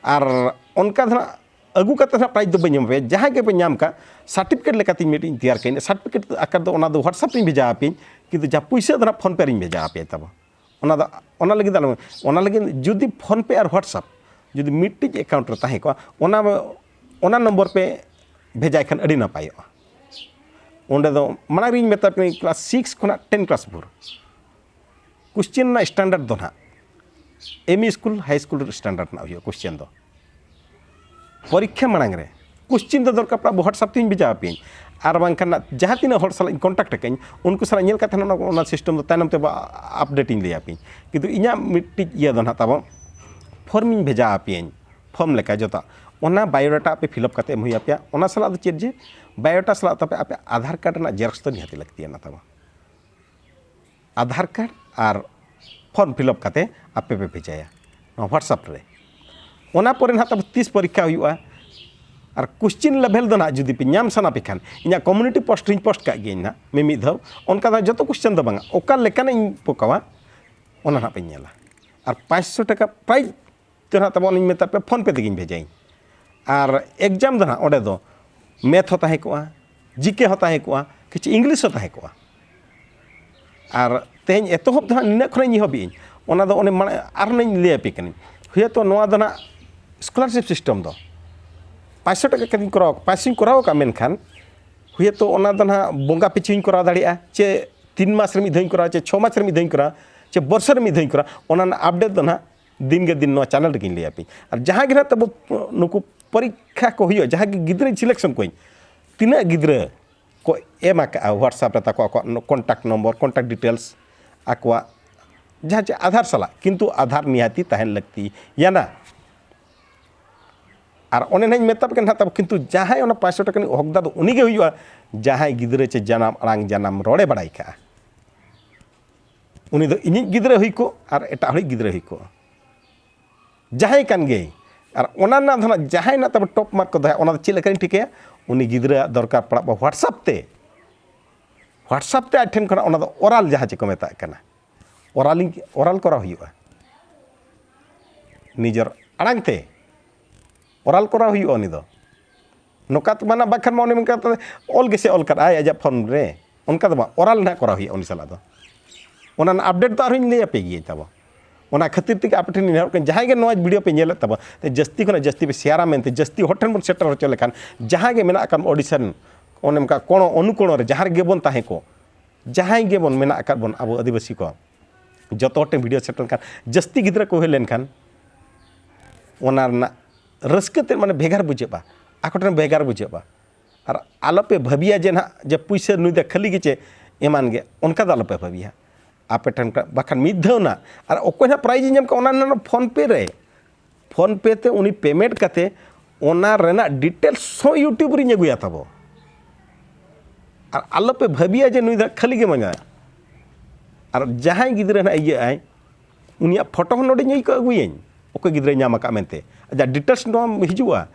ᱟᱨ ᱚᱱᱠᱟ ᱫᱚ ᱱᱟᱜ ᱟᱹᱜᱩ ᱠᱟᱛᱮ ᱱᱟᱜ ᱯᱨᱟᱭᱤᱡᱽ ᱫᱚ ᱵᱟᱹᱧ ᱮᱢᱟ ᱯᱮᱭᱟ, ᱡᱟᱦᱟᱸᱭ ᱜᱮᱯᱮ ᱧᱟᱢ ᱠᱟᱜ ᱥᱟᱨᱴᱤᱯᱷᱤᱠᱮᱴ ᱞᱮᱠᱟᱛᱮᱧ ᱢᱤᱫᱴᱤᱡ ᱤᱧ ᱛᱮᱭᱟᱨ ᱠᱟᱜᱼᱟ, ᱥᱟᱨᱴᱤᱯᱷᱤᱠᱮᱴ ᱟᱠᱟᱨ ᱫᱚ ᱚᱱᱟ ᱫᱚ WhatsApp ᱨᱤᱧ ᱵᱷᱮᱡᱟ ᱟᱯᱮᱭᱟᱹᱧ, ᱠᱤᱱᱛᱩ ᱡᱟᱦᱟᱸ ᱯᱩᱭᱥᱟᱹ ᱫᱚ ᱱᱟᱜ PhonePe ᱨᱤᱧ ᱵᱷᱮᱡᱟ ᱟᱯᱮᱭᱟ ᱛᱟᱵᱚ᱾ ᱚᱱᱟ ᱫᱚ, ᱚᱱᱟ ᱞᱟᱹᱜᱤᱫ ᱫᱚ ᱟᱞᱚ, ᱚᱱᱟ ᱞᱟᱹᱜᱤᱫ ᱡᱩᱫᱤ PhonePe ᱟᱨ WhatsApp ᱡᱩᱫᱤ ᱢᱤᱫᱴᱤᱡ ᱮᱠᱟᱣᱩᱱᱴ ᱨᱮ ᱛᱟᱦᱮᱸ ᱠᱚᱜᱼᱟ, ᱚᱱᱟ, ᱚᱱᱟ ᱱᱚᱢᱵᱚᱨ ᱯᱮ ᱵᱷᱮᱡᱟᱭ ᱠᱷᱟᱱ ᱟᱹᱰᱤ ᱱᱟᱯᱟᱭᱚᱜᱼᱟ᱾ ᱚᱸᱰᱮ ᱫᱚ ᱢᱟᱲᱟᱝ ᱨᱤᱧ ᱢᱮᱛᱟ ᱯᱮᱭᱟ, ᱠᱞᱟᱥ ᱥᱤᱠᱥ ᱠᱷᱚᱱᱟᱜ ᱴᱮᱱ ᱠᱞᱟᱥ ᱵᱷᱳᱨ ᱠᱚᱥᱪᱮᱱ ᱨᱮᱱᱟᱜ ᱥᱴᱮᱱᱰᱟᱨᱰ ᱫᱚ ᱱᱟᱦᱟᱜ ME ᱥᱠᱩᱞ, ᱦᱟᱭ ᱥᱠᱩᱞ ᱨᱮ ᱥᱴᱮᱱᱰᱟᱨᱰ ᱨᱮᱱᱟᱜ ᱦᱩᱭᱩᱜᱼᱟ ᱠᱚᱥᱪᱮᱱ ᱫᱚ᱾ ᱯᱚᱨᱤᱠᱠᱷᱟ ᱢᱟᱲᱟᱝ ᱨᱮ ᱠᱚᱥᱪᱮᱱ ᱫᱚ ᱫᱚᱨᱠᱟᱨ ᱯᱟᱲᱟᱜᱼᱟ, WhatsApp ᱛᱮᱧ ᱵᱷᱮᱡᱟ ᱟᱯᱮᱭᱟᱹᱧ᱾ ᱟᱨ ᱵᱟᱝᱠᱷᱟᱱ ᱱᱟᱜ ᱡᱟᱦᱟᱸ ᱛᱤᱱᱟᱹᱜ ᱦᱚᱲ ᱥᱟᱞᱟᱜ ᱤᱧ ᱠᱚᱱᱴᱟᱠᱴ ᱟᱠᱟᱫᱟᱹᱧ, ᱩᱱᱠᱩ ᱥᱟᱞᱟᱜ ᱧᱮᱞ ᱠᱟᱛᱮ ᱚᱱᱟ, ᱚᱱᱟ ᱥᱤᱥᱴᱮᱢ ᱫᱚ ᱛᱟᱭᱱᱚᱢ ᱛᱮ ᱟᱯᱰᱮᱴ ᱤᱧ ᱞᱟᱹᱭ ᱟᱯᱮᱭᱟᱹᱧ᱾ ᱠᱤᱱᱛᱩ ᱤᱧᱟᱹᱜ ᱢᱤᱫᱴᱤᱡ ᱤᱭᱟᱹ ᱫᱚ ᱱᱟᱦᱟᱜ ᱛᱟᱵᱚ ᱯᱷᱚᱨᱢᱤᱧ ᱵᱷᱮᱡᱟ ᱟᱯᱮᱭᱟᱹᱧ, ᱯᱷᱚᱨᱢ ᱞᱮᱠᱟ ᱡᱚᱛᱚ᱾ ᱚᱱᱟ ᱵᱟᱭᱳᱰᱟᱴᱟ ᱟᱯᱮ ᱯᱷᱤᱞᱟᱯ ᱠᱟᱛᱮ ᱮᱢ ᱦᱩᱭ ᱟᱯᱮᱭᱟ᱾ ᱚᱱᱟ ᱥᱟᱞᱟᱜ ᱫᱚ ᱪᱮᱫ ᱡᱮ ᱵᱟᱭᱳᱰᱟᱴᱟ ᱥᱟᱞᱟᱜ ᱛᱟᱯᱮ ᱟᱯᱮ ᱟᱫᱷᱟᱨ ᱠᱟᱨᱰ ᱨᱮᱱᱟᱜ ᱡᱮᱨᱚᱠᱥ ᱫᱚ ᱱᱤᱦᱟᱹᱛᱤ ᱞᱟᱹᱠᱛᱤᱭᱟᱱᱟ ᱛᱟᱵᱚ᱾ ᱟᱫᱷᱟᱨ ᱠᱟᱨᱰ ᱟᱨ ᱯᱷᱚᱨᱢ ᱯᱷᱤᱞᱟᱯ ᱠᱟᱛᱮ ᱟᱯᱮ ᱯᱮ ᱵᱷᱮᱡᱟᱭᱟ ᱱᱚᱣᱟ WhatsApp ᱨᱮ᱾ ᱚᱱᱟ ᱯᱚᱨᱮ ᱱᱟᱦᱟᱜ ᱛᱟᱵᱚ ᱛᱤᱥ ᱯᱚᱨᱤᱠᱠᱷᱟ ᱦᱩᱭᱩᱜᱼᱟ᱾ ᱟᱨ ᱠᱚᱥᱪᱮᱱ ᱞᱮᱵᱷᱮᱞ ᱫᱚ ᱱᱟᱦᱟᱜ ᱡᱩᱫᱤ ᱯᱮ ᱧᱟᱢ ᱥᱟᱱᱟ ᱯᱮ ᱠᱷᱟᱱ, ᱤᱧᱟᱹᱜ ᱠᱚᱢᱤᱭᱩᱱᱤᱴᱤ ᱯᱳᱥᱴ ᱨᱤᱧ ᱯᱳᱥᱴ ᱠᱟᱜ ᱜᱤᱭᱟᱹᱧ ᱱᱟᱦᱟᱜ ᱢᱤᱢᱤᱫ ᱫᱷᱟᱣ, ᱚᱱᱠᱟ ᱫᱚ ᱡᱚᱛᱚ ᱠᱚᱥᱪᱮᱱ ᱫᱚ ᱵᱟᱝᱟ, ᱚᱠᱟ ᱞᱮᱠᱟᱱᱟᱜ ᱤᱧ ᱯᱚᱠᱟᱣᱟ ᱚᱱᱟ ᱱᱟᱦᱟᱜ ᱯᱮ ᱧᱮᱞᱟ᱾ ᱟᱨ ᱯᱟᱸᱪᱥᱚ ᱴᱟᱠᱟ ᱯᱨᱟᱭᱤᱡᱽ ᱛᱮ ᱱᱟᱦᱟᱜ ᱛᱟᱵᱚ ᱚᱱᱮᱧ ᱢᱮᱛᱟᱫ ᱯᱮ PhonePe ᱛᱮᱜᱮᱧ ᱵᱷᱮᱡᱟᱭᱟᱹᱧ᱾ ᱟᱨ ᱮᱠᱡᱟᱢ ᱫᱚ ᱱᱟᱦᱟᱜ ᱚᱸᱰᱮ ᱫᱚ ᱢᱮᱛᱷ ᱦᱚᱸ ᱛᱟᱦᱮᱸ ᱠᱚᱜᱼᱟ, ᱡᱤᱠᱮ ᱦᱚᱸ ᱛᱟᱦᱮᱸ ᱠᱚᱜᱼᱟ, ᱠᱤᱪᱷᱩ ᱤᱝᱞᱤᱥ ᱦᱚᱸ ᱛᱟᱦᱮᱸ ᱠᱚᱜᱼᱟ᱾ ᱟᱨ ᱛᱮᱦᱮᱧ ᱮᱛᱚᱦᱚᱵ ᱫᱚ ᱦᱟᱸᱜ ᱱᱤᱱᱟᱹᱜ ᱠᱷᱚᱱᱤᱧ ᱮᱦᱚᱵᱮᱜᱼᱟᱹᱧ, ᱚᱱᱟ ᱫᱚ ᱚᱱᱮ ᱢᱟᱲᱟᱝ ᱟᱨᱦᱚᱸᱧ ᱞᱟᱹᱭ ᱟᱯᱮ ᱠᱟᱹᱱᱟᱹᱧ᱾ ᱦᱩᱭᱛᱚ ᱱᱚᱣᱟ ᱫᱚ ᱦᱟᱸᱜ ᱥᱠᱚᱞᱟᱨᱥᱤᱯ ᱥᱤᱥᱴᱮᱢ ᱫᱚ ᱯᱟᱸᱪᱥᱚ ᱴᱟᱠᱟ ᱠᱟᱛᱮᱧ ᱠᱚᱨᱟᱣ, ᱯᱟᱸᱪᱥᱚᱧ ᱠᱚᱨᱟᱣ ᱟᱠᱟᱫ, ᱢᱮᱱᱠᱷᱟᱱ ᱦᱩᱭᱛᱚ ᱚᱱᱟ ᱫᱚ ᱦᱟᱸᱜ ᱵᱚᱸᱜᱟ ᱯᱤᱪᱷᱩᱧ ᱠᱚᱨᱟᱣ ᱫᱟᱲᱮᱭᱟᱜᱼᱟ, ᱪᱮ ᱛᱤᱱ ᱢᱟᱥ ᱨᱮ ᱢᱤᱫ ᱫᱷᱟᱣᱤᱧ ᱠᱚᱨᱟᱣᱟ, ᱪᱮ ᱪᱷᱚ ᱢᱟᱥ ᱨᱮ ᱢᱤᱫ ᱫᱷᱟᱣᱤᱧ ᱠᱚᱨᱟᱣᱟ, ᱪᱮ ᱵᱚᱨᱥᱚ ᱨᱮ ᱢᱤᱫ ᱫᱷᱟᱣᱤᱧ ᱠᱚᱨᱟᱣᱟ, ᱚᱱᱟ ᱨᱮᱱᱟᱜ ᱟᱯᱰᱮᱴ ᱫᱚ ᱦᱟᱸᱜ ᱫᱤᱱ ᱜᱮ ᱫᱤᱱ ᱱᱚᱣᱟ ᱪᱮᱱᱮᱞ ᱨᱮᱜᱮᱧ ᱞᱟᱹᱭ ᱟᱯᱮᱭᱟ᱾ ᱟᱨ ᱡᱟᱦᱟᱸ ᱜᱮ ᱦᱟᱸᱜ ᱛᱟᱵᱚ ᱱᱩᱠᱩ ᱯᱚᱨᱤᱠᱠᱷᱟ ᱠᱚ ᱦᱩᱭᱩᱜᱼᱟ, ᱡᱟᱦᱟᱸ ᱜᱮ ᱜᱤᱫᱽᱨᱟᱹᱧ ᱥᱤᱞᱮᱠᱥᱚᱱ ᱠᱚᱣᱟᱹᱧ, ᱛᱤᱱᱟᱹᱜ ᱜᱤᱫᱽᱨᱟᱹ ᱠᱚ ᱮᱢ ᱟᱠᱟᱫᱼᱟ WhatsApp ᱨᱮ ᱛᱟᱠᱚ ᱟᱠᱚᱣᱟᱜ ᱠᱚᱱᱴᱟᱠᱴ ᱱᱚᱢᱵᱚᱨ, ᱠᱚᱱᱴᱟᱠᱴ ᱰᱤᱴᱮᱞᱥ, ᱟᱠᱚᱣᱟᱜ ᱡᱟᱦᱟᱸ ᱪᱮ ᱟᱫᱷᱟᱨ ᱥᱟᱞᱟᱜ, ᱠᱤᱱᱛᱩ ᱟᱫᱷᱟᱨ ᱱᱤᱦᱟᱹᱛᱤ ᱛᱟᱦᱮᱱ ᱞᱟᱹᱠᱛᱤᱭᱟᱱᱟ᱾ ᱟᱨ ᱚᱱᱮ ᱱᱟᱦᱟᱜ ᱤᱧ ᱢᱮᱛᱟᱯᱮ ᱠᱟᱱ ᱦᱟᱸᱜ ᱛᱟᱵᱚ, ᱠᱤᱱᱛᱩ ᱡᱟᱦᱟᱸᱭ ᱚᱱᱟ ᱯᱟᱸᱪᱥᱚ ᱴᱟᱠᱟ ᱨᱤᱱᱤᱡ ᱦᱚᱠᱫᱟᱨ ᱫᱚ ᱩᱱᱤᱜᱮ ᱦᱩᱭᱩᱜᱼᱟ, ᱡᱟᱦᱟᱸᱭ ᱜᱤᱫᱽᱨᱟᱹ ᱪᱮ ᱡᱟᱱᱟᱢ ᱟᱲᱟᱝ ᱡᱟᱱᱟᱢ ᱨᱚᱲᱮ ᱵᱟᱲᱟᱭ ᱠᱟᱜᱼᱟ᱾ ᱩᱱᱤ ᱫᱚ ᱤᱧᱤᱡ ᱜᱤᱫᱽᱨᱟᱹ ᱦᱩᱭ ᱠᱚᱜ ᱟᱨ ᱮᱴᱟᱜ ᱦᱚᱲᱤᱡ ᱜᱤᱫᱽᱨᱟᱹ ᱦᱩᱭ ᱠᱚᱜ, ᱡᱟᱦᱟᱸᱭ ᱠᱟᱱ ᱜᱮᱭ᱾ ᱟᱨ ᱚᱱᱟ ᱨᱮᱱᱟᱜ ᱫᱚ ᱱᱟᱜ ᱡᱟᱦᱟᱸᱭ ᱱᱟᱜ ᱛᱟᱵᱚ ᱴᱚᱯ ᱢᱟᱨᱠ ᱠᱚ ᱫᱚᱦᱚᱭᱟ, ᱚᱱᱟ ᱫᱚ ᱪᱮᱫ ᱞᱮᱠᱟᱧ ᱴᱷᱤᱠᱟᱹᱭᱟ? ᱩᱱᱤ ᱜᱤᱫᱽᱨᱟᱹᱣᱟᱜ ᱫᱚᱨᱠᱟᱨ ᱯᱟᱲᱟᱜ ᱵᱟ WhatsApp ᱛᱮ, WhatsApp ᱛᱮ ᱟᱡ ᱴᱷᱮᱱ ᱠᱷᱚᱱᱟᱜ ᱚᱱᱟ ᱫᱚ ᱚᱨᱟᱞ ᱡᱟᱦᱟᱸ ᱪᱮ ᱠᱚ ᱢᱮᱛᱟᱜ ᱠᱟᱱᱟ, ᱚᱨᱟᱞᱤᱧ, ᱚᱨᱟᱞ ᱠᱚᱨᱟᱣ ᱦᱩᱭᱩᱜᱼᱟ᱾ ᱱᱤᱡᱮᱨ ᱟᱲᱟᱝ ᱛᱮ ᱚᱨᱟᱞ ᱠᱚᱨᱟᱣ ᱦᱩᱭᱩᱜᱼᱟ ᱩᱱᱤ ᱫᱚ᱾ ᱱᱚᱝᱠᱟ ᱛᱚ ᱵᱟᱝ, ᱵᱟᱠᱷᱟᱱ ᱢᱟ ᱩᱱᱤ ᱚᱱᱠᱟ ᱛᱮ ᱚᱞ ᱜᱮᱥᱮ ᱚᱞ ᱠᱟᱫ ᱟᱭ ᱟᱡᱟᱜ ᱯᱷᱳᱱ ᱨᱮ, ᱚᱱᱠᱟ ᱫᱚ ᱵᱟᱝ, ᱚᱨᱟᱞ ᱱᱟᱦᱟᱜ ᱠᱚᱨᱟᱣ ᱦᱩᱭᱩᱜᱼᱟ ᱩᱱᱤ ᱥᱟᱞᱟᱜ ᱫᱚ᱾ ᱚᱱᱟ ᱨᱮᱱᱟᱜ ᱟᱯᱰᱮᱴ ᱫᱚ ᱟᱨᱦᱚᱸᱧ ᱞᱟᱹᱭ ᱟᱯᱮ ᱜᱮᱭᱟᱹᱧ ᱛᱟᱵᱚ᱾ ᱚᱱᱟ ᱠᱷᱟᱹᱛᱤᱨ ᱛᱮᱜᱮ ᱟᱯᱮ ᱴᱷᱮᱱ ᱱᱮᱦᱚᱨᱚᱜ ᱠᱟᱱᱟ, ᱡᱟᱦᱟᱸᱭ ᱜᱮ ᱱᱚᱣᱟ ᱵᱷᱤᱰᱤᱭᱳ ᱯᱮ ᱧᱮᱞᱮᱫ ᱛᱟᱵᱚ, ᱛᱮ ᱡᱟᱹᱥᱛᱤ ᱠᱷᱚᱱᱟᱜ ᱡᱟᱹᱥᱛᱤ ᱯᱮ ᱥᱮᱭᱟᱨᱟ ᱢᱮᱱᱛᱮ, ᱡᱟᱹᱥᱛᱤ ᱦᱚᱲ ᱴᱷᱮᱱ ᱵᱚᱱ ᱥᱮᱴᱮᱨ ᱦᱚᱪᱚ ᱞᱮᱠᱷᱟᱱ, ᱡᱟᱦᱟᱸᱭ ᱜᱮ ᱢᱮᱱᱟᱜ ᱟᱠᱟᱫ ᱚᱰᱤᱥᱚᱱ, ᱚᱱᱮ ᱚᱱᱠᱟ ᱠᱚᱬᱚ ᱚᱱᱩᱠᱚᱬᱚ ᱨᱮ ᱡᱟᱦᱟᱸ ᱨᱮᱜᱮ ᱵᱚᱱ ᱛᱟᱦᱮᱸ ᱠᱚᱜ, ᱡᱟᱦᱟᱸᱭ ᱜᱮᱵᱚᱱ ᱢᱮᱱᱟᱜ ᱟᱠᱟᱫ ᱵᱚᱱ ᱟᱵᱚ ᱟᱹᱫᱤᱵᱟᱹᱥᱤ ᱠᱚ, ᱡᱚᱛᱚ ᱦᱚᱲ ᱴᱷᱮᱱ ᱵᱷᱤᱰᱤᱭᱳ ᱥᱮᱴᱮᱨ ᱞᱮᱱᱠᱷᱟᱱ, ᱡᱟᱹᱥᱛᱤ ᱜᱤᱫᱽᱨᱟᱹ ᱠᱚ ᱦᱩᱭ ᱞᱮᱱᱠᱷᱟᱱ, ᱚᱱᱟ ᱨᱮᱱᱟᱜ ᱨᱟᱹᱥᱠᱟᱹ ᱛᱮᱫ ᱢᱟᱱᱮ ᱵᱷᱮᱜᱟᱨ ᱵᱩᱡᱷᱟᱹᱜᱼᱟ, ᱟᱠᱚ ᱴᱷᱮᱱ ᱵᱷᱮᱜᱟᱨ ᱵᱩᱡᱷᱟᱹᱜᱼᱟ᱾ ᱟᱨ ᱟᱞᱚᱯᱮ ᱵᱷᱟᱹᱵᱤᱭᱟ ᱡᱮ ᱱᱟᱦᱟᱜ ᱡᱮ ᱯᱩᱭᱥᱟᱹ ᱱᱩᱭ ᱫᱚ ᱠᱷᱟᱹᱞᱤ ᱜᱮ ᱪᱮ ᱮᱢᱟᱱ ᱜᱮ, ᱚᱱᱠᱟ ᱫᱚ ᱟᱞᱚᱯᱮ ᱵᱷᱟᱹᱵᱤᱭᱟ᱾ ᱟᱯᱮ ᱴᱷᱮᱱ ᱠᱷᱚᱱ ᱵᱟᱠᱷᱟᱱ ᱢᱤᱫ ᱫᱷᱟᱣ ᱱᱟᱜ, ᱟᱨ ᱚᱠᱚᱭ ᱱᱟᱦᱟᱜ ᱯᱨᱟᱭᱤᱡᱽ ᱮ ᱧᱟᱢ ᱠᱟᱜ, ᱚᱱᱟ ᱱᱟᱦᱟᱜ ᱯᱷᱳᱱ ᱯᱮ ᱨᱮ, ᱯᱷᱳᱱ ᱯᱮ ᱛᱮ ᱩᱱᱤ ᱯᱮᱢᱮᱱᱴ ᱠᱟᱛᱮ ᱚᱱᱟ ᱨᱮᱱᱟᱜ ᱰᱤᱴᱮᱞᱥ ᱦᱚᱸ YouTube ᱨᱤᱧ ᱟᱹᱜᱩᱭᱟ ᱛᱟᱵᱚ᱾ ᱟᱨ ᱟᱞᱚᱯᱮ ᱵᱷᱟᱹᱵᱤᱭᱟ ᱡᱮ ᱱᱩᱭ ᱫᱚ ᱠᱷᱟᱹᱞᱤ ᱜᱮ ᱢᱟᱸᱜᱟᱭᱟ᱾ ᱟᱨ ᱡᱟᱦᱟᱸᱭ ᱜᱤᱫᱽᱨᱟᱹ ᱱᱟᱦᱟᱜ ᱤᱭᱟᱹᱜ ᱟᱭ, ᱩᱱᱤᱭᱟᱜ ᱯᱷᱳᱴᱳ ᱦᱚᱸ ᱱᱚᱰᱮᱧ ᱟᱹᱭᱠᱟᱹᱣ ᱟᱹᱜᱩᱭᱟᱹᱧ, ᱚᱠᱚᱭ ᱜᱤᱫᱽᱨᱟᱹᱭ ᱧᱟᱢ ᱟᱠᱟᱫ ᱢᱮᱱᱛᱮ᱾ ᱟᱡᱟᱜ ᱰᱤᱴᱮᱞᱥ ᱱᱚᱣᱟ ᱦᱤᱡᱩᱜᱼᱟ᱾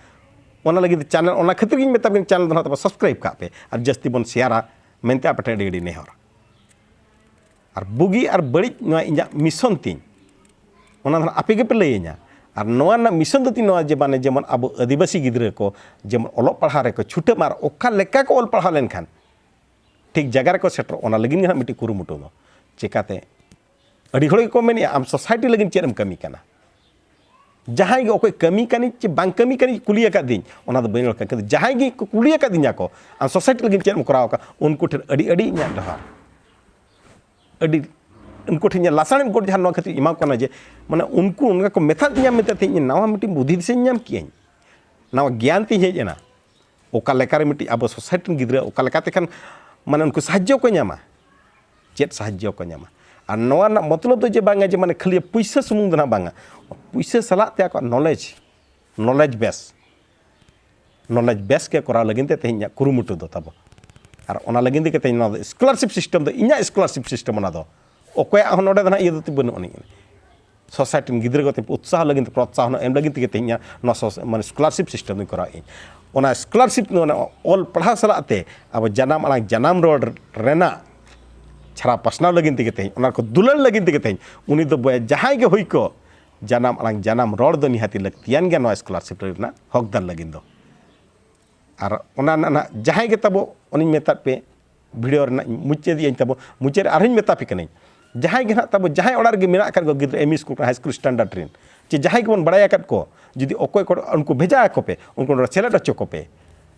ᱚᱱᱟ ᱞᱟᱹᱜᱤᱫ ᱪᱮᱱᱮᱞ, ᱚᱱᱟ ᱠᱷᱟᱹᱛᱤᱨ ᱜᱤᱧ ᱢᱮᱛᱟ ᱵᱤᱱ, ᱪᱮᱱᱮᱞ ᱫᱚ ᱱᱟᱦᱟᱜ ᱛᱟᱵᱚ ᱥᱟᱵᱥᱠᱨᱟᱭᱤᱵᱽ ᱠᱟᱜ ᱯᱮ ᱟᱨ ᱡᱟᱹᱥᱛᱤ ᱵᱚᱱ ᱥᱮᱭᱟᱨᱟ ᱢᱮᱱᱛᱮ ᱟᱯᱮ ᱴᱷᱮᱱ ᱟᱹᱰᱤ ᱟᱹᱰᱤ ᱱᱮᱦᱚᱨ᱾ ᱟᱨ ᱵᱩᱜᱤ ᱟᱨ ᱵᱟᱹᱲᱤᱡ ᱱᱚᱣᱟ ᱤᱧᱟᱹᱜ ᱢᱤᱥᱚᱱ ᱛᱤᱧ, ᱚᱱᱟ ᱫᱚ ᱱᱟᱦᱟᱜ ᱟᱯᱮ ᱜᱮᱯᱮ ᱞᱟᱹᱭᱟᱹᱧᱟ᱾ ᱟᱨ ᱱᱚᱣᱟ ᱨᱮᱱᱟᱜ ᱢᱤᱥᱚᱱ ᱫᱚ ᱛᱤᱧ ᱱᱚᱣᱟ ᱡᱮ, ᱢᱟᱱᱮ, ᱡᱮᱢᱚᱱ ᱟᱵᱚ ᱟᱹᱫᱤᱵᱟᱹᱥᱤ ᱜᱤᱫᱽᱨᱟᱹ ᱠᱚ ᱡᱮᱢᱚᱱ ᱚᱞᱚᱜ ᱯᱟᱲᱦᱟᱣ ᱨᱮᱠᱚ ᱪᱷᱩᱴᱟᱹᱜ ᱢᱟ ᱟᱨ ᱚᱠᱟ ᱞᱮᱠᱟ ᱠᱚ ᱚᱞ ᱯᱟᱲᱦᱟᱣ ᱞᱮᱱᱠᱷᱟᱱ ᱴᱷᱤᱠ ᱡᱟᱭᱜᱟ ᱨᱮᱠᱚ ᱥᱮᱴᱮᱨᱚᱜ, ᱚᱱᱟ ᱞᱟᱹᱜᱤᱫ ᱜᱮ ᱱᱟᱦᱟᱜ ᱢᱤᱫᱴᱤᱡ ᱠᱩᱨᱩᱢᱩᱴᱩ ᱫᱚ᱾ ᱪᱮᱠᱟᱛᱮ? ᱟᱹᱰᱤ ᱦᱚᱲ ᱜᱮᱠᱚ ᱢᱮᱱᱮᱫᱼᱟ, "ᱟᱢ ᱥᱳᱥᱟᱭᱴᱤ ᱞᱟᱹᱜᱤᱫ ᱪᱮᱫ ᱮᱢ ᱠᱟᱹᱢᱤ ᱠᱟᱱᱟ?" ᱡᱟᱦᱟᱸᱭ ᱜᱮ, ᱚᱠᱚᱭ ᱠᱟᱹᱢᱤ ᱠᱟᱹᱱᱟᱹᱧ ᱪᱮ ᱵᱟᱝ ᱠᱟᱹᱢᱤ ᱠᱟᱹᱱᱟᱹᱧ ᱠᱩᱞᱤ ᱟᱠᱟᱫᱤᱧ, ᱚᱱᱟ ᱫᱚ ᱵᱟᱹᱧ ᱨᱚᱲ ᱠᱟᱱᱟ, ᱠᱤᱱᱛᱩ ᱡᱟᱦᱟᱸᱭ ᱜᱮ ᱠᱚ ᱠᱩᱞᱤ ᱟᱠᱟᱫᱤᱧᱟ ᱠᱚ, "ᱟᱢ ᱥᱳᱥᱟᱭᱴᱤ ᱞᱟᱹᱜᱤᱫ ᱪᱮᱫ ᱮᱢ ᱠᱚᱨᱟᱣ ᱟᱠᱟᱫ?" ᱩᱱᱠᱩ ᱴᱷᱮᱱ ᱟᱹᱰᱤ ᱟᱹᱰᱤ ᱤᱧᱟᱹᱜ ᱡᱚᱦᱟᱨ, ᱟᱹᱰᱤ ᱩᱱᱠᱩ ᱴᱷᱮᱱ ᱤᱧᱟᱹᱜ ᱞᱟᱥᱟᱲᱦᱮᱫ ᱜᱚᱰ ᱡᱚᱦᱟᱨ ᱱᱚᱣᱟ ᱠᱷᱟᱹᱛᱤᱨ ᱤᱧ ᱮᱢᱟ ᱠᱚ ᱠᱟᱱᱟ ᱡᱮ, ᱢᱟᱱᱮ, ᱩᱱᱠᱩ ᱚᱱᱠᱟ ᱠᱚ ᱢᱮᱛᱟᱫᱤᱧᱟ ᱢᱮᱱᱛᱮ ᱛᱮᱦᱮᱧ ᱱᱟᱣᱟ ᱢᱤᱫᱴᱤᱡ ᱵᱩᱫᱷᱤ ᱫᱤᱥᱟᱹᱧ ᱧᱟᱢ ᱠᱮᱜᱼᱟᱹᱧ, ᱱᱟᱣᱟ ᱜᱮᱭᱟᱱ ᱛᱤᱧ ᱦᱮᱡ ᱮᱱᱟ᱾ ᱚᱠᱟ ᱞᱮᱠᱟᱨᱮ ᱢᱤᱫᱴᱤᱡ ᱟᱵᱚ ᱥᱳᱥᱟᱭᱴᱤ ᱨᱮᱱ ᱜᱤᱫᱽᱨᱟᱹ ᱚᱠᱟ ᱞᱮᱠᱟᱛᱮ ᱠᱷᱟᱱ, ᱢᱟᱱᱮ, ᱩᱱᱠᱩ ᱥᱟᱦᱟᱡᱽᱡᱚ ᱠᱚ ᱧᱟᱢᱟ, ᱪᱮᱫ ᱥᱟᱦᱟᱡᱽᱡᱚ ᱠᱚ ᱧᱟᱢᱟ? ᱟᱨ ᱱᱚᱣᱟ ᱨᱮᱱᱟᱜ ᱢᱚᱛᱞᱚᱵ ᱫᱚ ᱡᱮ ᱵᱟᱝᱟ ᱡᱮ, ᱢᱟᱱᱮ, ᱠᱷᱟᱹᱞᱤ ᱯᱩᱭᱥᱟᱹ ᱥᱩᱢᱩᱝ ᱫᱚ ᱱᱟᱦᱟᱜ ᱵᱟᱝᱟ, ᱯᱩᱭᱥᱟᱹ ᱥᱟᱞᱟᱜ ᱛᱮ ᱟᱠᱚᱣᱟᱜ ᱱᱚᱞᱮᱡᱽ, ᱱᱚᱞᱮᱡᱽ ᱵᱮᱥ, ᱱᱚᱞᱮᱡᱽ ᱵᱮᱥ ᱜᱮ ᱠᱚᱨᱟᱣ ᱞᱟᱹᱜᱤᱫ ᱛᱮ ᱛᱮᱦᱮᱧ ᱤᱧᱟᱹᱜ ᱠᱩᱨᱩᱢᱩᱴᱩ ᱫᱚ ᱛᱟᱵᱚ᱾ ᱟᱨ ᱚᱱᱟ ᱞᱟᱹᱜᱤᱫ ᱛᱮᱜᱮ ᱛᱮᱦᱮᱧ ᱱᱚᱣᱟ ᱫᱚ ᱥᱠᱚᱞᱟᱨᱥᱤᱯ ᱥᱤᱥᱴᱮᱢ ᱫᱚ ᱤᱧᱟᱹᱜ ᱥᱠᱚᱞᱟᱨᱥᱤᱯ ᱥᱤᱥᱴᱮᱢ, ᱚᱱᱟ ᱫᱚ ᱚᱠᱚᱭᱟᱜ ᱦᱚᱸ ᱱᱚᱰᱮ ᱫᱚ ᱱᱟᱦᱟᱜ ᱤᱭᱟᱹ ᱫᱚ ᱵᱟᱹᱱᱩᱜ ᱟᱹᱱᱤᱡ᱾ ᱥᱳᱥᱟᱭᱴᱤ ᱨᱮᱱ ᱜᱤᱫᱽᱨᱟᱹ ᱠᱚ ᱛᱮ ᱩᱛᱥᱟᱦᱚ ᱞᱟᱹᱜᱤᱫ ᱛᱮ, ᱯᱨᱚᱛᱥᱟᱦᱚᱱ ᱮᱢ ᱞᱟᱹᱜᱤᱫ ᱛᱮᱜᱮ ᱛᱮᱦᱮᱧ ᱱᱚᱣᱟ ᱥᱚᱥ-, ᱢᱟᱱᱮ ᱥᱠᱚᱞᱟᱨᱥᱤᱯ ᱥᱤᱥᱴᱮᱢ ᱫᱚᱧ ᱠᱚᱨᱟᱣᱮᱫ ᱟᱹᱧ᱾ ᱚᱱᱟ ᱥᱠᱚᱞᱟᱨᱥᱤᱯ, ᱚᱱᱟ ᱚᱞ ᱯᱟᱲᱦᱟᱣ ᱥᱟᱞᱟᱜ ᱛᱮ ᱟᱵᱚ ᱡᱟᱱᱟᱢ ᱟᱲᱟᱝ, ᱡᱟᱱᱟᱢ ᱨᱚᱲ ᱨᱮᱱᱟᱜ ᱪᱷᱟᱨᱟᱣ ᱯᱟᱥᱱᱟᱣ ᱞᱟᱹᱜᱤᱫ ᱛᱮᱜᱮ ᱛᱮᱦᱮᱧ, ᱚᱱᱟ ᱠᱚ ᱫᱩᱞᱟᱹᱲ ᱞᱟᱹᱜᱤᱫ ᱛᱮᱜᱮ ᱛᱮᱦᱮᱧ, ᱩᱱᱤ ᱫᱚ ᱵᱚᱭᱮ ᱡᱟᱦᱟᱸᱭ ᱜᱮ ᱦᱩᱭ ᱠᱚᱜ, ᱡᱟᱱᱟᱢ ᱟᱲᱟᱝ, ᱡᱟᱱᱟᱢ ᱨᱚᱲ ᱫᱚ ᱱᱤᱦᱟᱹᱛᱤ ᱞᱟᱹᱠᱛᱤᱭᱟᱱ ᱜᱮᱭᱟ ᱱᱚᱣᱟ ᱥᱠᱚᱞᱟᱨᱥᱤᱯ ᱨᱮᱱᱟᱜ ᱦᱚᱠᱫᱟᱨ ᱞᱟᱹᱜᱤᱫ ᱫᱚ᱾ ᱟᱨ ᱚᱱᱟ ᱱᱟᱜ ᱡᱟᱦᱟᱸᱭ ᱜᱮ ᱛᱟᱵᱚ, ᱚᱱᱮᱧ ᱢᱮᱛᱟᱫ ᱯᱮ, ᱵᱷᱤᱰᱤᱭᱳ ᱨᱮᱱᱟᱜ ᱢᱩᱪᱟᱹᱫ ᱤᱧ ᱛᱟᱵᱚ, ᱢᱩᱪᱟᱹᱫ ᱨᱮ ᱟᱨᱦᱚᱸᱧ ᱢᱮᱛᱟ ᱯᱮ ᱠᱟᱹᱱᱟᱹᱧ, ᱡᱟᱦᱟᱸᱭ ᱜᱮ ᱱᱟᱦᱟᱜ ᱛᱟᱵᱚ, ᱡᱟᱦᱟᱸᱭ ᱚᱲᱟᱜ ᱨᱮᱜᱮ ᱢᱮᱱᱟᱜ ᱟᱠᱟᱫ ᱠᱚ ᱜᱤᱫᱽᱨᱟᱹ, ᱮᱢ ᱤ ᱥᱠᱩᱞ ᱠᱷᱚᱱ ᱦᱟᱭ ᱥᱠᱩᱞ ᱥᱴᱮᱱᱰᱟᱨᱰ ᱨᱮᱱ, ᱪᱮ ᱡᱟᱦᱟᱸᱭ ᱜᱮᱵᱚᱱ ᱵᱟᱲᱟᱭ ᱟᱠᱟᱫ ᱠᱚ, ᱡᱩᱫᱤ ᱚᱠᱚᱭ ᱠᱚ ᱩᱱᱠᱩ ᱵᱷᱮᱡᱟ ᱟᱠᱚ ᱯᱮ, ᱩᱱᱠᱩ ᱱᱚᱰᱮ ᱥᱮᱞᱮᱫ ᱦᱚᱪᱚ ᱠᱚᱯᱮ᱾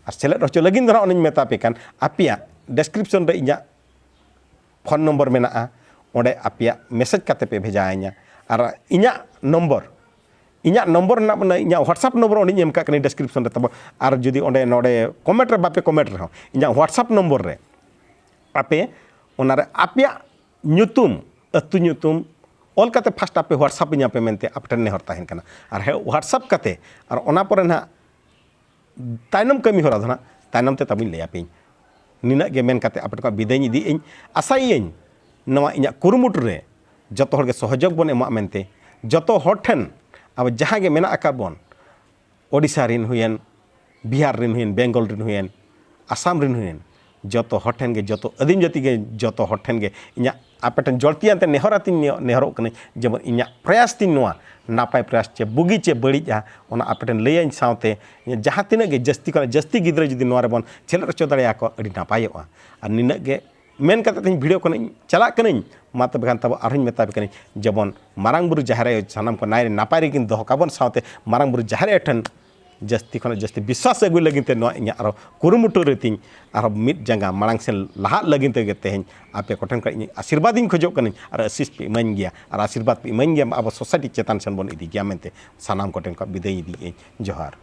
ᱟᱨ ᱥᱮᱞᱮᱫ ᱦᱚᱪᱚ ᱞᱟᱹᱜᱤᱫ ᱫᱚ ᱱᱟᱦᱟᱜ ᱚᱱᱮᱧ ᱢᱮᱛᱟ ᱯᱮ ᱠᱟᱱ, ᱟᱯᱮᱭᱟᱜ ᱰᱮᱥᱠᱨᱤᱯᱥᱚᱱ ᱨᱮ ᱤᱧᱟᱹᱜ ᱯᱷᱳᱱ ᱱᱚᱢᱵᱚᱨ ᱢᱮᱱᱟᱜᱼᱟ, ᱚᱸᱰᱮ ᱟᱯᱮᱭᱟᱜ ᱢᱮᱥᱮᱡᱽ ᱠᱟᱛᱮ ᱯᱮ ᱵᱷᱮᱡᱟ ᱟᱹᱧᱟ᱾ ᱟᱨ ᱤᱧᱟᱹᱜ ᱱᱚᱢᱵᱚᱨ, ᱤᱧᱟᱹᱜ ᱱᱚᱢᱵᱚᱨ ᱨᱮᱱᱟᱜ, ᱢᱟᱱᱮ, ᱤᱧᱟᱹᱜ WhatsApp ᱱᱚᱢᱵᱚᱨ ᱚᱸᱰᱮᱧ ᱮᱢ ᱠᱟᱜ ᱠᱟᱱᱟ ᱰᱮᱥᱠᱨᱤᱯᱥᱚᱱ ᱨᱮ ᱛᱟᱵᱚ᱾ ᱟᱨ ᱡᱩᱫᱤ ᱚᱸᱰᱮ ᱱᱚᱰᱮ ᱠᱚᱢᱮᱱᱴ ᱨᱮ ᱵᱟᱯᱮ ᱠᱚᱢᱮᱱᱴ ᱨᱮᱦᱚᱸ, ᱤᱧᱟᱹᱜ WhatsApp ᱱᱚᱢᱵᱚᱨ ᱨᱮ ᱟᱯᱮ ᱚᱱᱟᱨᱮ ᱟᱯᱮᱭᱟᱜ ᱧᱩᱛᱩᱢ, ᱟᱹᱛᱩ ᱧᱩᱛᱩᱢ ᱚᱞ ᱠᱟᱛᱮ ᱯᱷᱟᱥᱴ ᱟᱯᱮ WhatsApp ᱟᱹᱧᱟ ᱯᱮ ᱢᱮᱱᱛᱮ ᱟᱯᱮ ᱴᱷᱮᱱ ᱱᱮᱦᱚᱨ ᱛᱟᱦᱮᱱ ᱠᱟᱱᱟ᱾ ᱟᱨ ᱦᱮᱸ, WhatsApp ᱠᱟᱛᱮ, ᱟᱨ ᱚᱱᱟ ᱯᱚᱨᱮ ᱱᱟᱦᱟᱜ ᱛᱟᱭᱱᱚᱢ ᱠᱟᱹᱢᱤ ᱦᱚᱨᱟ ᱫᱚ ᱱᱟᱦᱟᱜ ᱛᱟᱭᱱᱚᱢ ᱛᱮ ᱛᱟᱵᱚᱧ ᱞᱟᱹᱭ ᱟᱯᱮᱭᱟᱹᱧ᱾ ᱱᱤᱱᱟᱹᱜ ᱜᱮ ᱢᱮᱱ ᱠᱟᱛᱮ ᱟᱯᱮ ᱴᱷᱮᱱ ᱠᱷᱚᱱ ᱵᱤᱫᱟᱹᱭᱤᱧ ᱤᱫᱤᱭᱮᱫ ᱟᱹᱧ᱾ ᱟᱥᱟᱭᱟᱹᱧ ᱱᱚᱣᱟ ᱤᱧᱟᱹᱜ ᱠᱩᱨᱩᱢᱩᱴᱩ ᱨᱮ ᱡᱚᱛᱚ ᱦᱚᱲ ᱜᱮ ᱥᱚᱦᱚᱡᱳᱜᱽ ᱵᱚᱱ ᱮᱢᱚᱜᱼᱟ ᱢᱮᱱᱛᱮ᱾ ᱡᱚᱛᱚ ᱦᱚᱲ ᱴᱷᱮᱱ ᱟᱵᱚ ᱡᱟᱦᱟᱸ ᱜᱮ ᱢᱮᱱᱟᱜ ᱟᱠᱟᱫ ᱵᱚᱱ, ᱳᱰᱤᱥᱟ ᱨᱮᱱ ᱦᱩᱭᱮᱱ, ᱵᱤᱦᱟᱨ ᱨᱮᱱ ᱦᱩᱭᱮᱱ, ᱵᱮᱝᱜᱚᱞ ᱨᱮᱱ ᱦᱩᱭᱮᱱ, ᱟᱥᱟᱢ ᱨᱮᱱ ᱦᱩᱭᱮᱱ, ᱡᱚᱛᱚ ᱦᱚᱲ ᱴᱷᱮᱱ ᱜᱮ, ᱡᱚᱛᱚ ᱟᱹᱫᱤᱢ ᱡᱟᱹᱛᱤ ᱜᱮ, ᱡᱚᱛᱚ ᱦᱚᱲ ᱴᱷᱮᱱ ᱜᱮ ᱤᱧᱟᱹᱜ ᱟᱯᱮ ᱴᱷᱮᱱ ᱡᱚᱲᱛᱤᱭᱟᱱ ᱛᱮ ᱱᱮᱦᱚᱨ ᱟᱛᱤᱧ ᱱᱮ-, ᱱᱮᱦᱚᱨᱚᱜ ᱠᱟᱹᱱᱟᱹᱧ, ᱡᱮᱢᱚᱱ ᱤᱧᱟᱹᱜ ᱯᱨᱚᱭᱟᱥ ᱛᱤᱧ ᱱᱚᱣᱟ ᱱᱟᱯᱟᱭ ᱯᱨᱚᱭᱟᱥ ᱪᱮ ᱵᱩᱜᱤ ᱪᱮ ᱵᱟᱹᱲᱤᱡᱼᱟ, ᱚᱱᱟ ᱟᱯᱮ ᱴᱷᱮᱱ ᱞᱟᱹᱭᱟᱹᱧ ᱥᱟᱶᱛᱮ ᱡᱟᱦᱟᱸ ᱛᱤᱱᱟᱹᱜ ᱜᱮ ᱡᱟᱹᱥᱛᱤ ᱠᱷᱚᱱᱟᱜ ᱡᱟᱹᱥᱛᱤ ᱜᱤᱫᱽᱨᱟᱹ ᱡᱩᱫᱤ ᱱᱚᱣᱟ ᱨᱮᱵᱚᱱ ᱥᱮᱞᱮᱫ ᱦᱚᱪᱚ ᱫᱟᱲᱮᱭᱟᱠᱚᱣᱟ, ᱟᱹᱰᱤ ᱱᱟᱯᱟᱭᱚᱜᱼᱟ᱾ ᱟᱨ ᱱᱤᱱᱟᱹᱜ ᱜᱮ ᱢᱮᱱ ᱠᱟᱛᱮ ᱛᱮᱦᱮᱧ ᱵᱷᱤᱰᱤᱭᱳ ᱠᱷᱚᱱᱤᱧ ᱪᱟᱞᱟᱜ ᱠᱟᱹᱱᱟᱹᱧ᱾ ᱢᱟ ᱛᱚᱵᱮ ᱠᱷᱟᱱ ᱛᱟᱵᱚ ᱟᱨᱦᱚᱸᱧ ᱢᱮᱛᱟ ᱯᱮ ᱠᱟᱹᱱᱟᱹᱧ, ᱡᱮᱢᱚᱱ ᱢᱟᱨᱟᱝ ᱵᱩᱨᱩ ᱡᱟᱦᱮᱨ ᱟᱭᱳ ᱥᱟᱱᱟᱢ ᱠᱚ ᱱᱟᱭ ᱨᱮ ᱱᱟᱯᱟᱭ ᱨᱮᱠᱤᱱ ᱫᱚᱦᱚ ᱠᱟᱵᱚᱱ, ᱥᱟᱶᱛᱮ ᱢᱟᱨᱟᱝ ᱵᱩᱨᱩ ᱡᱟᱦᱮᱨ ᱟᱭᱳ ᱴᱷᱮᱱ ᱡᱟᱹᱥᱛᱤ ᱠᱷᱚᱱᱟᱜ ᱡᱟᱹᱥᱛᱤ ᱵᱤᱥᱣᱟᱥ ᱟᱹᱜᱩᱭ ᱞᱟᱹᱜᱤᱫ ᱛᱮ ᱱᱚᱣᱟ ᱤᱧᱟᱹᱜ ᱟᱨᱚ ᱠᱩᱨᱩᱢᱩᱴᱩ ᱨᱮ ᱛᱤᱧ ᱟᱨᱦᱚᱸ ᱢᱤᱫ ᱡᱟᱸᱜᱟ ᱢᱟᱲᱟᱝ ᱥᱮᱱ ᱞᱟᱦᱟᱜ ᱞᱟᱹᱜᱤᱫ ᱛᱮᱜᱮ ᱛᱮᱦᱮᱧ ᱟᱯᱮ ᱠᱚᱴᱷᱮᱱ ᱠᱷᱚᱱ ᱤᱧ ᱟᱥᱤᱨᱵᱟᱫᱽ ᱤᱧ ᱠᱷᱚᱡᱚᱜ ᱠᱟᱹᱱᱟᱹᱧ᱾ ᱟᱨ ᱟᱥᱤᱥ ᱯᱮ ᱤᱢᱟᱹᱧ ᱜᱮᱭᱟ, ᱟᱨ ᱟᱥᱤᱨᱵᱟᱫᱽ ᱯᱮ ᱤᱢᱟᱹᱧ ᱜᱮᱭᱟ, ᱟᱵᱚ ᱥᱳᱥᱟᱭᱴᱤ ᱪᱮᱛᱟᱱ ᱥᱮᱱ ᱵᱚᱱ ᱤᱫᱤ ᱜᱮᱭᱟ ᱢᱮᱱᱛᱮ ᱥᱟᱱᱟᱢ ᱠᱚᱴᱷᱮᱱ ᱠᱷᱚᱱ ᱵᱤᱫᱟᱹᱭ ᱤᱫᱤᱭᱮᱫ ᱟᱹᱧ᱾ ᱡᱚᱦᱟᱨ᱾